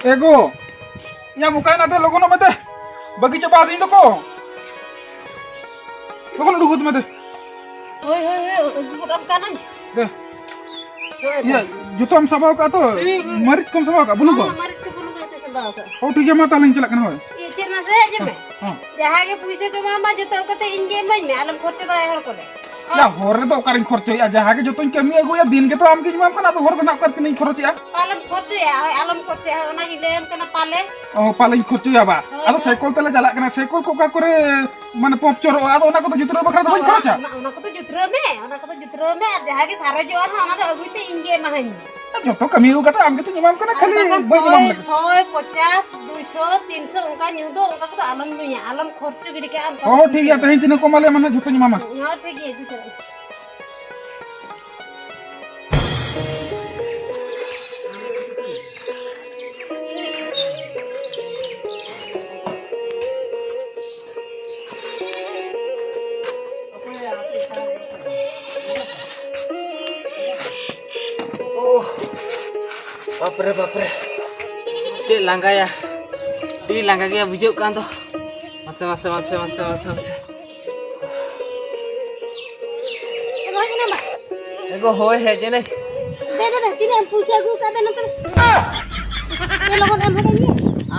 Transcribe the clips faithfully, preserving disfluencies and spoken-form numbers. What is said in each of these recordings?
ᱮ ᱜᱚ, ᱭᱟ ᱢᱚᱠᱟᱭ ᱱᱟ ᱫᱮ, ᱞᱚᱜᱚᱱᱚᱜ ᱢᱮ ᱫᱮ᱾ ᱵᱟᱹᱜᱤ ᱪᱟᱵᱟ ᱟᱹᱫᱤᱧ ᱫᱚᱠᱚ᱾ ᱞᱚᱜᱚᱱ ᱩᱰᱩᱠ ᱜᱚᱫ ᱢᱮ ᱫᱮ᱾ ᱦᱳᱭ, ᱦᱳᱭ, ᱦᱳᱭ, ᱩᱰᱩᱠ ᱜᱚᱫ ᱠᱟᱱᱟᱹᱧ᱾ ᱫᱮ᱾ ᱦᱳᱭ, ᱤᱭᱟᱹ, ᱫᱮ᱾ ᱡᱚᱛᱚᱢ ᱥᱟᱵᱟᱣ ᱠᱟᱜᱼᱟ ᱛᱚ? ᱦᱩᱸ, ᱦᱩᱸ᱾ ᱢᱟᱹᱨᱤᱪ ᱠᱚᱢ ᱥᱟᱵᱟᱣ ᱠᱟᱜᱼᱟ? ᱵᱩᱞᱩᱝ ᱠᱚ? ᱦᱚᱸ, ᱢᱟᱹᱨᱤᱪ ᱠᱚ ᱵᱩᱞᱩᱝ ᱠᱚ ᱡᱚᱛᱚ ᱥᱟᱵᱟᱣ ᱠᱟᱜᱼᱟ᱾ ᱦᱳᱭ, ᱴᱷᱤᱠ ᱜᱮᱭᱟ, ᱢᱟ ᱛᱟᱦᱞᱮᱧ ᱪᱟᱞᱟᱜ ᱠᱟᱱᱟ, ᱦᱳᱭ᱾ ᱤᱭᱟᱹ, ᱪᱮᱫ ᱢᱟᱥᱮ, ᱦᱮᱸ, ᱦᱮᱸ᱾ ᱡᱟᱦᱟᱸ ᱜᱮ ᱯᱩᱭᱥᱟᱹ ᱠᱚ ᱮᱢᱟᱢᱟ, ᱡᱚᱛᱚ ᱠᱟᱛᱮ ᱤᱧ ᱜᱮ ᱤᱢᱟᱹᱧ ᱢᱮ, ᱟᱞᱚᱢ ᱠᱷᱚᱨᱪᱟ ᱵᱟᱲᱟᱭᱟ ᱦᱚᱲ ᱠᱚᱨᱮ᱾ ᱭᱟ, ᱦᱚᱨ ᱨᱮᱫᱚ ᱚᱠᱟᱨᱤᱧ ᱠᱷᱚᱨᱪᱟᱭᱟ? ᱡᱟᱦᱟᱸ ᱜᱮ ᱡᱚᱛᱚᱧ ᱠᱟᱹᱢᱤ ᱟᱹᱜᱩᱭᱟ, ᱫᱤᱱ ᱜᱮᱛᱚ ᱟᱢ ᱜᱤᱧ ᱮᱢᱟᱢ ᱠᱟᱱᱟ, ᱟᱫᱚ ᱦᱚᱨ ᱫᱚ ᱱᱟᱜ ᱚᱠᱟ ᱨᱮ ᱛᱤᱱᱟᱹᱜ ᱤᱧ ᱠᱷᱚᱨᱚᱪᱮᱜᱼᱟ? ᱟᱞᱚᱢ ᱠᱷᱚᱨᱪᱟᱭᱟ, ᱦᱳᱭ, ᱟᱞᱚᱢ ᱠᱷᱚᱨᱪᱟᱭᱟ, ᱦᱳᱭ, ᱚᱱᱟᱜᱤᱧ ᱞᱟᱹᱭᱟᱢ ᱠᱟᱱᱟ ᱯᱟᱞᱮ᱾ ᱚ, ᱯᱟᱞᱮᱧ ᱠᱷᱚᱨᱪᱟᱭᱟ ᱵᱟ᱾ ᱦᱳᱭ, ᱟᱫᱚ ᱦᱳᱭ᱾ ᱥᱟᱭᱠᱮᱞ ᱛᱮᱞᱮ ᱪᱟᱞᱟᱜ ᱠᱟᱱᱟ, ᱥᱟᱭᱠᱮᱞ ᱠᱚ ᱚᱠᱟ ᱠᱚᱨᱮ, ᱢᱟᱱᱮ, ᱯᱚᱯᱪᱚᱨᱚᱜᱼᱟ, ᱟᱫᱚ ᱚᱱᱟ ᱠᱚᱫᱚ ᱡᱩᱛᱨᱟᱹᱣ ᱵᱟᱠᱷᱨᱟ ᱫᱚ ᱵᱟᱹᱧ ᱠᱷᱚᱨᱚᱪᱟ᱾ ᱚᱱᱟ, ᱚᱱᱟ ᱠᱚᱫᱚ ᱡᱩᱛᱨᱟᱹᱣ ᱢᱮ, ᱚᱱᱟ ᱠᱚᱫᱚ ᱡᱩᱛᱨᱟᱹᱣ ᱢᱮ, ᱟᱨ ᱡᱟᱦᱟᱸ ᱜᱮ ᱥᱟᱨᱮᱡᱚᱜᱼᱟ ᱱᱟᱦᱟᱜ, ᱚᱱᱟ ᱫᱚ ᱟᱹᱜᱩᱭ ᱛᱮ ᱤᱧ ᱜᱮ ᱮᱢᱟᱦᱟᱹᱧ ᱢᱮ᱾ ᱡᱚᱛᱚ ᱠᱟᱹᱢᱤ ᱟᱹᱜᱩ ᱠᱟᱛᱮ ᱟᱢ ᱜᱮᱛᱚᱧ ᱮᱢᱟᱢ ᱠᱟᱱᱟ, ᱟᱨ ᱠᱷᱟᱹᱞᱤ ᱵᱟᱠᱷᱟᱱ ᱵᱟᱹᱧ ᱮᱢᱟᱢ ᱥᱚᱭ, ᱞᱟᱹᱜᱤᱫ᱾ ᱥᱚᱭ ᱯᱚᱪᱟᱥ, ᱫᱩᱭᱥᱚ, ᱛᱤᱱᱥᱚ ᱚᱱᱠᱟ ᱧᱩ ᱫᱚ ᱚᱱᱠᱟ ᱠᱚᱫᱚ ᱟᱞᱚᱢ ᱧᱩᱭᱟ, ᱟᱞᱚᱢ ᱠᱷᱚᱨᱪᱚ ᱜᱤᱰᱤ ᱠᱟᱜᱼᱟ, ᱚᱱᱠᱟ ᱚ, ᱠᱚᱫᱚ ᱴᱷᱤᱠ ᱜᱮᱭᱟ, ᱛᱮᱦᱮᱧ ᱛᱤᱱᱟᱹᱜ ᱠᱚ ᱮᱢᱟ ᱞᱮᱭᱟ, ᱢᱟ ᱱᱟᱦᱟᱜ ᱡᱚᱛᱚᱧ ᱮᱢᱟᱢᱟ᱾ ᱦᱚᱸ, ᱴᱷᱤᱠ ᱜᱮᱭᱟ, ᱴᱷᱤᱠ ᱜᱮᱭᱟ᱾ ᱳᱦ, ᱵᱟᱯᱨᱮ, ᱵᱟᱯᱨᱮ᱾ ᱪᱮᱫ ᱞᱟᱸᱜᱟᱭᱟ, ᱟᱹᱰᱤ ᱞᱟᱸᱜᱟ ᱜᱮ ᱵᱩᱡᱷᱟᱹᱜ ᱠᱟᱱ ᱫᱚ᱾ ᱢᱟᱥᱮ, ᱢᱟᱥᱮ, ᱢᱟᱥᱮ, ᱢᱟᱥᱮ, ᱢᱟᱥᱮ, ᱢᱟᱥᱮ᱾ ᱨᱚᱦᱚᱭ ᱠᱟᱱᱟ ᱵᱟ? ᱮᱜᱳ, ᱦᱳᱭ, ᱦᱮᱡ ᱮᱱᱟᱹᱧ᱾ ᱫᱮ, ᱫᱮ, ᱫᱮ, ᱛᱤᱱᱟᱹᱜ ᱮᱢ ᱯᱩᱭᱥᱟᱹ ᱟᱹᱜᱩ ᱠᱟᱜ ᱫᱮ ᱱᱚᱛᱮ ᱨᱮ᱾ ᱫᱮ, ᱞᱚᱜᱚᱱ ᱮᱢ ᱦᱚᱫᱟᱹᱧ ᱢᱮ᱾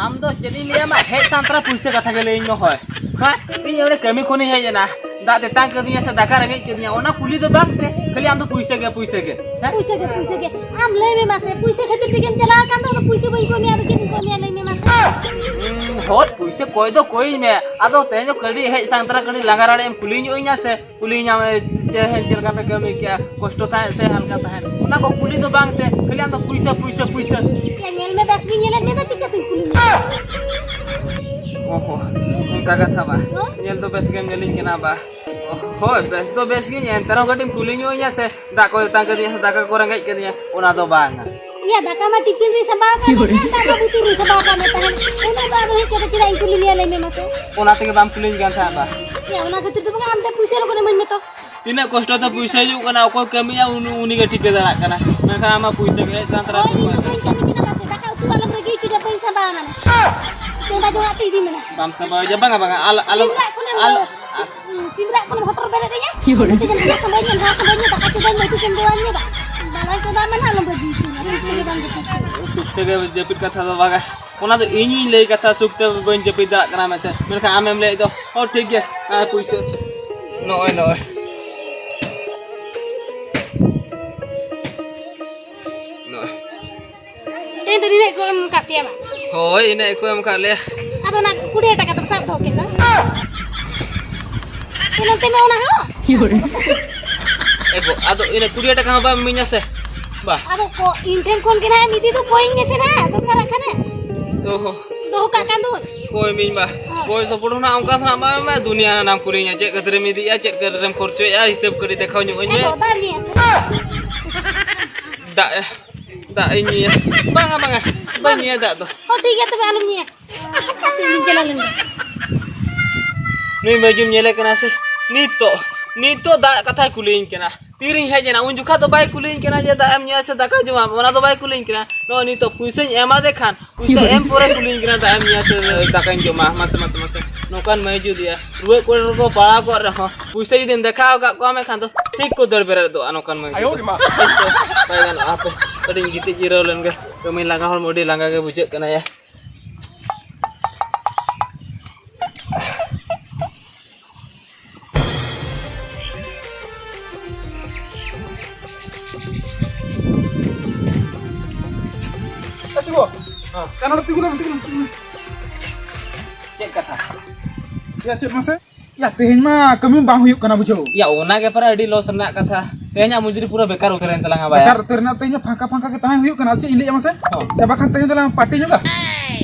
ᱟᱢ ᱫᱚ ᱪᱮᱫ ᱤᱧ ᱞᱟᱹᱭᱟᱢᱟ, ᱦᱮᱡ ᱥᱟᱱᱛᱨᱟ ᱯᱩᱭᱥᱟᱹ ᱠᱟᱛᱷᱟ ᱜᱮ ᱞᱟᱹᱭᱟᱹᱧ ᱢᱮ, ᱦᱳᱭ᱾ ᱦᱮᱸ? ᱤᱧ ᱚᱸᱰᱮ ᱠᱟᱹᱢᱤ ᱠᱷᱚᱱᱤᱧ ᱦᱮᱡ ᱮᱱᱟ, ᱫᱟᱜ ᱛᱮᱛᱟᱝ ᱠᱟᱹᱫᱤᱧᱟ ᱥᱮ ᱫᱟᱠᱟ ᱨᱮᱸᱜᱮᱡ ᱠᱟᱹᱫᱤᱧᱟ, ᱚᱱᱟ ᱠᱩᱞᱤ ᱫᱚ ᱵᱟᱝ ᱛᱮ, ᱠᱷᱟᱹᱞᱤ ᱟᱢ ᱫᱚ ᱯᱩᱭᱥᱟᱹ ᱜᱮ, ᱯᱩᱭᱥᱟᱹ ᱜᱮ, ᱦᱮᱸ? ᱯᱩᱭᱥᱟᱹ ᱜᱮ, ᱯᱩᱭᱥᱟᱹ ᱜᱮ᱾ ᱟᱢ ᱞᱟᱹᱭ ᱢᱮ ᱢᱟᱥᱮ, ᱯᱩᱭᱥᱟᱹ ᱠᱷᱟᱹᱛᱤᱨ ᱛᱮᱜᱮᱢ ᱪᱟᱞᱟᱣ ᱟᱠᱟᱱ ᱫᱚ, ᱟᱫᱚ ᱯᱩᱭᱥᱟᱹ ᱵᱟᱹᱧ ᱠᱚᱭ ᱢᱮᱭᱟ, ᱟᱫᱚ ᱪᱮᱫ ᱤᱧ ᱠᱚᱭ ᱢᱮᱭᱟ, ᱞᱟᱹᱭ ᱢᱮ ᱢᱟᱥᱮ? ᱦᱩᱸ, ᱦᱳᱭ, ᱯᱩᱭᱥᱟᱹ ᱠᱚᱭ ᱫᱚ ᱠᱚᱭ ᱢᱮ, ᱟᱫᱚ ᱛᱮᱦᱮᱧ ᱫᱚ ᱠᱟᱹᱴᱤᱡ ᱦᱮᱡ ᱥᱟᱱᱛᱨᱟ, ᱠᱟᱹᱴᱤᱡ ᱞᱟᱸᱜᱟ ᱨᱟᱲᱮᱡ ᱮᱢ ᱠᱩᱞᱤ ᱧᱚᱜ ᱤᱧᱟ ᱥᱮ? ᱠᱩᱞᱤᱧᱟᱢ, "ᱮ, ᱪᱮᱫ, ᱦᱮᱸ, ᱪᱮᱫ ᱞᱮᱠᱟ ᱯᱮ ᱠᱟᱹᱢᱤ ᱠᱮᱜᱼᱟ? ᱠᱚᱥᱴᱚ ᱛᱟᱦᱮᱸᱫ ᱥᱮ ᱦᱟᱞᱠᱟ ᱛᱟᱦᱮᱸᱫ?" ᱚᱱᱟ ᱠᱚ ᱠᱩᱞᱤ ᱫᱚ ᱵᱟᱝ ᱛᱮ, ᱠᱷᱟᱹᱞᱤ ᱟᱢ ᱫᱚ ᱯᱩᱭᱥᱟᱹ, ᱯᱩᱭᱥᱟᱹ, ᱯᱩᱭᱥᱟᱹ᱾ ᱭᱟ, ᱧᱮᱞ ᱢᱮ, ᱵᱮᱥ ᱜᱤᱧ ᱧᱮᱞᱮᱫ ᱢᱮ ᱫᱚ, ᱪᱤᱠᱟᱹᱛᱤᱧ ᱠᱩᱞᱤ ᱢᱮᱭᱟ? ᱚ ᱦᱚ, ᱚᱱᱠᱟ ᱠᱟᱛᱷᱟ ᱵᱟ᱾ ᱦᱚᱸ? ᱧᱮᱞ ᱫᱚ ᱵᱮᱥ ᱜᱮᱢ ᱧᱮᱞᱤᱧ ᱠᱟᱱᱟ ᱵᱟ᱾ ᱚ, ᱦᱳᱭ, ᱵᱮᱥ ᱫᱚ ᱵᱮᱥ ᱜᱤᱧ, ᱮᱱᱛᱮ ᱨᱮᱦᱚᱸ ᱠᱟᱹᱴᱤᱡ ᱮᱢ ᱠᱩᱞᱤ ᱧᱚᱜ ᱤᱧᱟ ᱥᱮ, ᱫᱟᱜ ᱠᱚ ᱛᱮᱛᱟᱝ ᱠᱟᱹᱫᱤᱧᱟ ᱥᱮ ᱫᱟᱠᱟ ᱠᱚ ᱨᱮᱸᱜᱮᱡ ᱠᱟᱹᱫᱤᱧᱟ, ᱚᱱᱟ ᱫᱚ ᱵᱟᱝᱟ᱾ ᱭᱟ, ᱫᱟᱠᱟ ᱢᱟ ᱴᱤᱯᱷᱤᱱ ᱨᱤᱧ ᱥᱟᱢᱵᱟᱣ ᱟᱠᱟᱫ ᱢᱮ ᱛᱟᱦᱮᱸᱫ, ᱫᱟᱜ ᱢᱟ ᱵᱩᱛᱩᱨ ᱨᱤᱧ ᱥᱟᱢᱵᱟᱣ ᱟᱠᱟᱫ ᱢᱮ ᱛᱟᱦᱮᱸᱫ, ᱩᱱᱟᱹᱜ ᱫᱚ ᱟᱫᱚ ᱦᱮᱡ ᱠᱟᱛᱮ ᱪᱮᱫᱟᱜ ᱤᱧ ᱠᱩᱞᱤ ᱢᱮᱭᱟ, ᱞᱟᱹᱭ ᱢᱮ ᱢᱟᱥᱮ? ᱚᱱᱟ ᱛᱮᱜᱮ ᱵᱟᱢ ᱠᱩᱞᱤᱧ ᱠᱟᱱ ᱛᱟᱦᱮᱸᱫ ᱵᱟ᱾ ᱭᱟ, ᱚᱱᱟ ᱠᱷᱟᱹᱛᱤᱨ ᱫᱚ ᱵᱟᱝᱟ, ᱟᱢ ᱴᱷᱮᱱ ᱯᱩᱭᱥᱟᱹ ᱞᱚᱜᱚᱱ ᱤᱢᱟᱹᱧ ᱢᱮ ᱛᱚ᱾ ᱛᱤᱱᱟᱹᱜ ᱠᱚᱥᱴᱚ ᱛᱮ ᱯᱩᱭᱥᱟᱹ ᱦᱤᱡᱩᱜ ᱠᱟᱱᱟ, ᱚᱠᱚᱭ ᱠᱟᱹᱢᱤᱭᱟ ᱩᱱᱤ, ᱩᱱᱤ ᱜᱮ ᱴᱷᱤᱠᱟᱹ ᱫᱟᱲᱮᱭᱟᱜ ᱠᱟᱱᱟ᱾ ᱢᱮᱱᱠᱷᱟᱱ ᱟᱢᱟᱜ ᱯᱩᱭᱥᱟᱹ ᱜᱮ ᱦᱮᱡ ᱥᱟᱱᱛᱟᱲ ᱦᱳᱭ, ᱤᱧ ᱫᱚ ᱵᱟᱹᱧ ᱠᱟᱹᱢᱤ ᱠᱟᱱᱟ ᱢᱟᱥᱮ, ᱫᱟᱠᱟ ᱩᱛᱩ ᱟᱞᱚᱢ ᱨᱟᱹᱜᱤ ᱦᱚᱪᱚᱧᱟ, ᱵᱟᱹᱧ ᱥᱟᱸᱵᱟᱣ ᱟᱢᱟ᱾ ᱪᱚᱸᱫᱟ ᱡᱚᱝᱟᱜ ᱛᱮ ᱤᱫᱤ ᱢᱮ᱾ ᱵᱟᱢ ᱥᱟᱸᱵᱟᱣ ᱤᱧᱟ? ᱵᱟᱝᱟ, ᱵᱟᱝᱟ, ᱟᱞᱚ, ᱟᱞᱚ, ᱥᱤᱢ ᱨᱟᱜ ᱠᱷᱚᱱᱮᱢ ᱟᱞᱚ᱾ ᱥᱤᱢ, ᱥᱤᱢ ᱨᱟᱜ ᱠᱷᱚᱱᱮᱢ ᱦᱚᱴᱚᱨ ᱵᱮᱨᱮᱫ ᱤᱧᱟ᱾ ᱢᱤᱛᱟᱹᱧᱟᱢ, "ᱦᱟᱱᱟ ᱥᱟᱸᱵᱟᱣ ᱤᱧ ᱢᱮ, ᱱᱟᱣᱟ ᱥᱟᱸᱵᱟᱣ ᱤᱧ ᱢᱮ, ᱫᱟᱠᱟ ᱪᱚᱸᱫᱟᱧ ᱢᱮ, ᱩᱛᱩ ᱪᱚᱸᱫᱟᱧ ᱢᱮ, ᱵᱟᱞᱟᱧ ᱪᱚᱸᱫᱟ ᱟᱢᱟ ᱱᱟᱦᱟᱜ, ᱟᱞᱚᱢ ᱨᱟᱹᱜᱤ ᱦᱚᱪᱚᱧᱟ, ᱥᱩᱠ ᱛᱮᱜᱮ ᱵᱟᱝ ᱡᱟᱹᱯᱤᱫ ᱦᱚᱪᱚᱧᱟ᱾ ᱥᱩᱠ ᱛᱮᱜᱮ ᱡᱟᱹᱯᱤᱫ ᱠᱟᱛᱷᱟ ᱫᱚ ᱵᱟᱝᱟ, ᱚᱱᱟ ᱫᱚ ᱤᱧᱤᱧ ᱞᱟᱹᱭ ᱠᱟᱛᱷᱟ, ᱥᱩᱠ ᱛᱮ ᱵᱟᱹᱧ ᱡᱟᱹᱯᱤᱫ ᱫᱟᱲᱮᱭᱟᱜ ᱠᱟᱱᱟ ᱢᱮᱱᱛᱮ, ᱢᱮᱱᱠᱷᱟᱱ ᱟᱢᱮᱢ ᱞᱟᱹᱭᱮᱫ ᱫᱚ, ᱦᱚᱸ, ᱴᱷᱤᱠ ᱜᱮᱭᱟ, ᱦᱮᱸ, ᱯᱩᱭᱥᱟᱹ ᱱᱚᱜᱼᱚᱭ, ᱱᱚᱜᱼᱚᱭ, ᱱᱚᱜᱼᱚᱭ᱾ ᱛᱮᱦᱮᱧ ᱫᱚ ᱱᱤᱱᱟᱹᱜ ᱠᱚ ᱮᱢ ᱟᱠᱟᱫ ᱯᱮᱭᱟ ᱵᱟᱝ? ᱦᱳᱭ, ᱤᱱᱟᱹᱜ ᱜᱮᱠᱚ ᱮᱢ ᱟᱠᱟᱫ ᱞᱮᱭᱟ᱾ ᱟᱫᱚ ᱚᱱᱟ ᱠᱩᱲᱤ ᱦᱟᱡᱟᱨ ᱴᱟᱠᱟ ᱫᱚᱢ ᱥᱟᱵ ᱫᱚᱦᱚ ᱠᱮᱫ ᱫᱚ? ᱮ, ᱱᱚᱱᱛᱮ ᱢᱮ ᱚᱱᱟ ᱦᱚᱸ᱾ ᱮ ᱜᱚ, ᱟᱫᱚ ᱤᱱᱟᱹ ᱠᱩᱲᱤ ᱦᱟᱡᱟᱨ ᱴᱟᱠᱟ ᱦᱚᱸ ᱵᱟᱢ ᱤᱢᱟᱹᱧᱟ ᱥᱮ? ᱵᱟ᱾ ᱟᱫᱚ ᱠᱚ, ᱤᱧ ᱴᱷᱮᱱ ᱠᱷᱚᱱ ᱜᱮ ᱱᱟᱦᱟᱜ ᱮᱢ ᱤᱫᱤ ᱫᱚ, ᱠᱚᱭᱤᱧ ᱢᱮᱥᱮ ᱱᱟᱦᱟᱜ, ᱫᱚᱨᱠᱟᱨᱟᱜ ᱠᱷᱟᱱᱮ᱾ ᱚ ᱦᱚ᱾ ᱫᱚᱦᱚ ᱠᱟᱜ ᱠᱟᱱ ᱫᱚ᱾ ᱠᱚᱭ ᱢᱤᱧ ᱵᱟ᱾ ᱦᱳᱭ᱾ ᱠᱚᱭ ᱥᱚᱯᱚᱴ ᱦᱚᱸ ᱱᱟᱦᱟᱜ ᱚᱱᱠᱟ ᱥᱟᱦᱟᱜ ᱵᱟᱢ ᱮᱢᱟ, ᱫᱩᱱᱤᱭᱟᱹ ᱱᱟᱢ ᱠᱩᱞᱤᱧᱟ, ᱪᱮᱫ ᱠᱷᱟᱹᱛᱤᱨᱮᱢ ᱤᱫᱤᱭᱮᱫᱼᱟ, ᱪᱮᱫ ᱠᱷᱟᱹᱛᱤᱨᱮᱢ ᱠᱷᱚᱨᱪᱚᱭᱮᱫᱼᱟ, ᱦᱤᱥᱟᱹᱵ ᱠᱟᱹᱴᱤᱡ ᱫᱮᱠᱷᱟᱣ ᱧᱚᱜ ᱟᱹᱧ ᱢᱮ᱾ ᱮ ᱜᱚ, ᱫᱟᱜ ᱧᱩᱭᱟ ᱥᱮ? ᱫᱟᱜ ᱮ᱾ ᱫᱟᱜ ᱤᱧ ᱧᱩᱭᱟ᱾ ᱵᱟᱝᱟ, ᱵᱟᱝᱟ, ᱵᱟᱹᱧ ᱵᱟᱝ᱾ ᱧᱩᱭᱟ ᱫᱟᱜ ᱫᱚ᱾ ᱦᱚᱸ, ᱴᱷᱤᱠ ᱜᱮᱭᱟ, ᱛᱚᱵᱮ ᱟᱞᱚᱢ ᱧᱩᱭᱟ᱾ ᱦᱟᱯᱮ, ᱤᱧ ᱪᱟᱞᱟᱣ ᱞᱮᱱ ᱜᱮ᱾ ᱱᱩᱭ ᱢᱟᱹᱡᱩᱢ ᱧᱮᱞᱮ ᱠᱟᱱᱟ ᱥᱮ? ᱱᱤᱛᱚᱜ, ᱱᱤᱛᱚᱜ ᱫᱟᱜ ᱠᱟᱛᱷᱟᱭ ᱠᱩᱞᱤᱭᱤᱧ ᱠᱟᱱᱟ᱾ ᱛᱤᱨᱤᱧ ᱦᱮᱡ ᱮᱱᱟ, ᱩᱱ ᱡᱚᱠᱷᱟ ᱫᱚ ᱵᱟᱭ ᱠᱩᱞᱤᱭᱤᱧ ᱠᱟᱱᱟ ᱡᱮ ᱫᱟᱜ ᱮᱢ ᱧᱩᱭᱟ ᱥᱮ ᱫᱟᱠᱟ ᱡᱚᱢᱟᱢ, ᱚᱱᱟ ᱫᱚ ᱵᱟᱭ ᱠᱩᱞᱤᱭᱤᱧ ᱠᱟᱱᱟ᱾ ᱱᱚᱜᱼᱚᱭ ᱱᱤᱛᱚᱜ ᱯᱩᱭᱥᱟᱹᱧ ᱮᱢᱟᱫᱮ ᱠᱷᱟᱱ, ᱯᱩᱭᱥᱟᱹ ᱮᱢ ᱯᱚᱨᱮ ᱠᱩᱞᱤᱭᱤᱧ ᱠᱟᱱᱟ, ᱫᱟᱜ ᱮᱢ ᱧᱩᱭᱟ ᱥᱮ ᱫᱟᱠᱟᱧ ᱡᱚᱢᱟ? ᱢᱟᱥᱮ, ᱢᱟᱥᱮ, ᱢᱟᱥᱮ, ᱱᱚᱝᱠᱟᱱ ᱢᱟᱹᱭᱡᱩ ᱫᱚᱭᱟ᱾ ᱨᱩᱣᱟᱹᱜ ᱠᱚᱨᱮ ᱠᱚ ᱯᱟᱲᱟᱣ ᱠᱚᱜ ᱨᱮᱦᱚᱸ, ᱯᱩᱭᱥᱟᱹ ᱡᱩᱫᱤᱢ ᱫᱮᱠᱷᱟᱣ ᱟᱠᱟᱫ ᱠᱚᱣᱟ ᱢᱮᱱᱠᱷᱟᱱ ᱫᱚ ᱴᱷᱤᱠ ᱠᱚ ᱫᱟᱹᱲ ᱵᱮᱨᱮᱫᱚᱜᱼᱟ ᱱᱚᱝᱠᱟᱱ ᱢᱟᱹᱭ ᱠᱚᱫᱚ᱾ ᱟᱭᱳ ᱨᱮ ᱢᱟ᱾ ᱵᱟᱭ ᱜᱟᱱᱚᱜᱼᱟ, ᱦᱟᱯᱮ ᱠᱟᱹᱴᱤᱡ ᱤᱧ ᱜᱤᱛᱤᱡ ᱡᱤᱨᱟᱹᱣ ᱞᱮᱱ ᱜᱮ᱾ ᱠᱟᱹᱢᱤ ᱞᱟᱸᱜᱟ ᱦᱚᱲᱢᱚ ᱟᱹᱰᱤ ᱞᱟᱸᱜᱟ ᱜᱮ ᱵᱩᱡᱷᱟᱹᱜ ᱠᱟᱱᱟ ᱭᱟ᱾ ᱮ ᱥᱤᱵᱩ, ᱦᱮᱸ᱾ ᱪᱟ ᱱᱚᱰᱮ ᱛᱤᱸᱜᱩ ᱞᱮᱢ, ᱛᱤᱸᱜᱩ ᱞᱮᱢ, ᱛᱤᱸᱜᱩ ᱞᱮᱢ᱾ ᱪᱮᱫ ᱠᱟᱛᱷᱟ? ᱭᱟ, ᱪᱮᱫ ᱢᱟᱥᱮ? ᱭᱟ, ᱛᱮᱦᱮᱧ ᱢᱟ ᱠᱟᱹᱢᱤ ᱵᱟᱝ ᱦᱩᱭᱩᱜ ᱠᱟᱱᱟ, ᱵᱩᱡᱷᱟᱹᱣ᱾ ᱭᱟ, ᱚᱱᱟ ᱜᱮ ᱯᱟᱨᱟ ᱟᱹᱰᱤ ᱞᱚᱥ ᱨᱮᱱᱟᱜ ᱠᱟᱛᱷᱟ᱾ ᱛᱮᱦᱮᱧᱟᱜ ᱢᱚᱡᱩᱨᱤ ᱯᱩᱨᱟᱹ ᱵᱮᱠᱟᱨ ᱩᱛᱟᱹᱨ ᱮᱱ ᱛᱟᱞᱟᱝᱟ ᱵᱟᱭᱟ᱾ ᱵᱮᱠᱟᱨ ᱩᱛᱟᱹᱨ ᱨᱮᱱᱟᱜ ᱛᱮᱦᱮᱧ ᱢᱟ ᱯᱷᱟᱸᱠᱟ ᱯᱷᱟᱸᱠᱟ ᱜᱮ ᱛᱟᱦᱮᱸ ᱦᱩᱭᱩᱜ ᱠᱟᱱᱟ᱾ ᱟᱨ ᱪᱮᱫ ᱤᱧ ᱞᱟᱹᱭᱟ ᱢᱟᱥᱮ? ᱦᱚᱸ᱾ ᱭᱟ, ᱵᱟᱠᱷᱟᱱ ᱛᱮᱦᱮᱧ ᱫᱚᱞᱟᱝ ᱯᱟᱨᱴᱤ ᱧᱚᱜᱟ᱾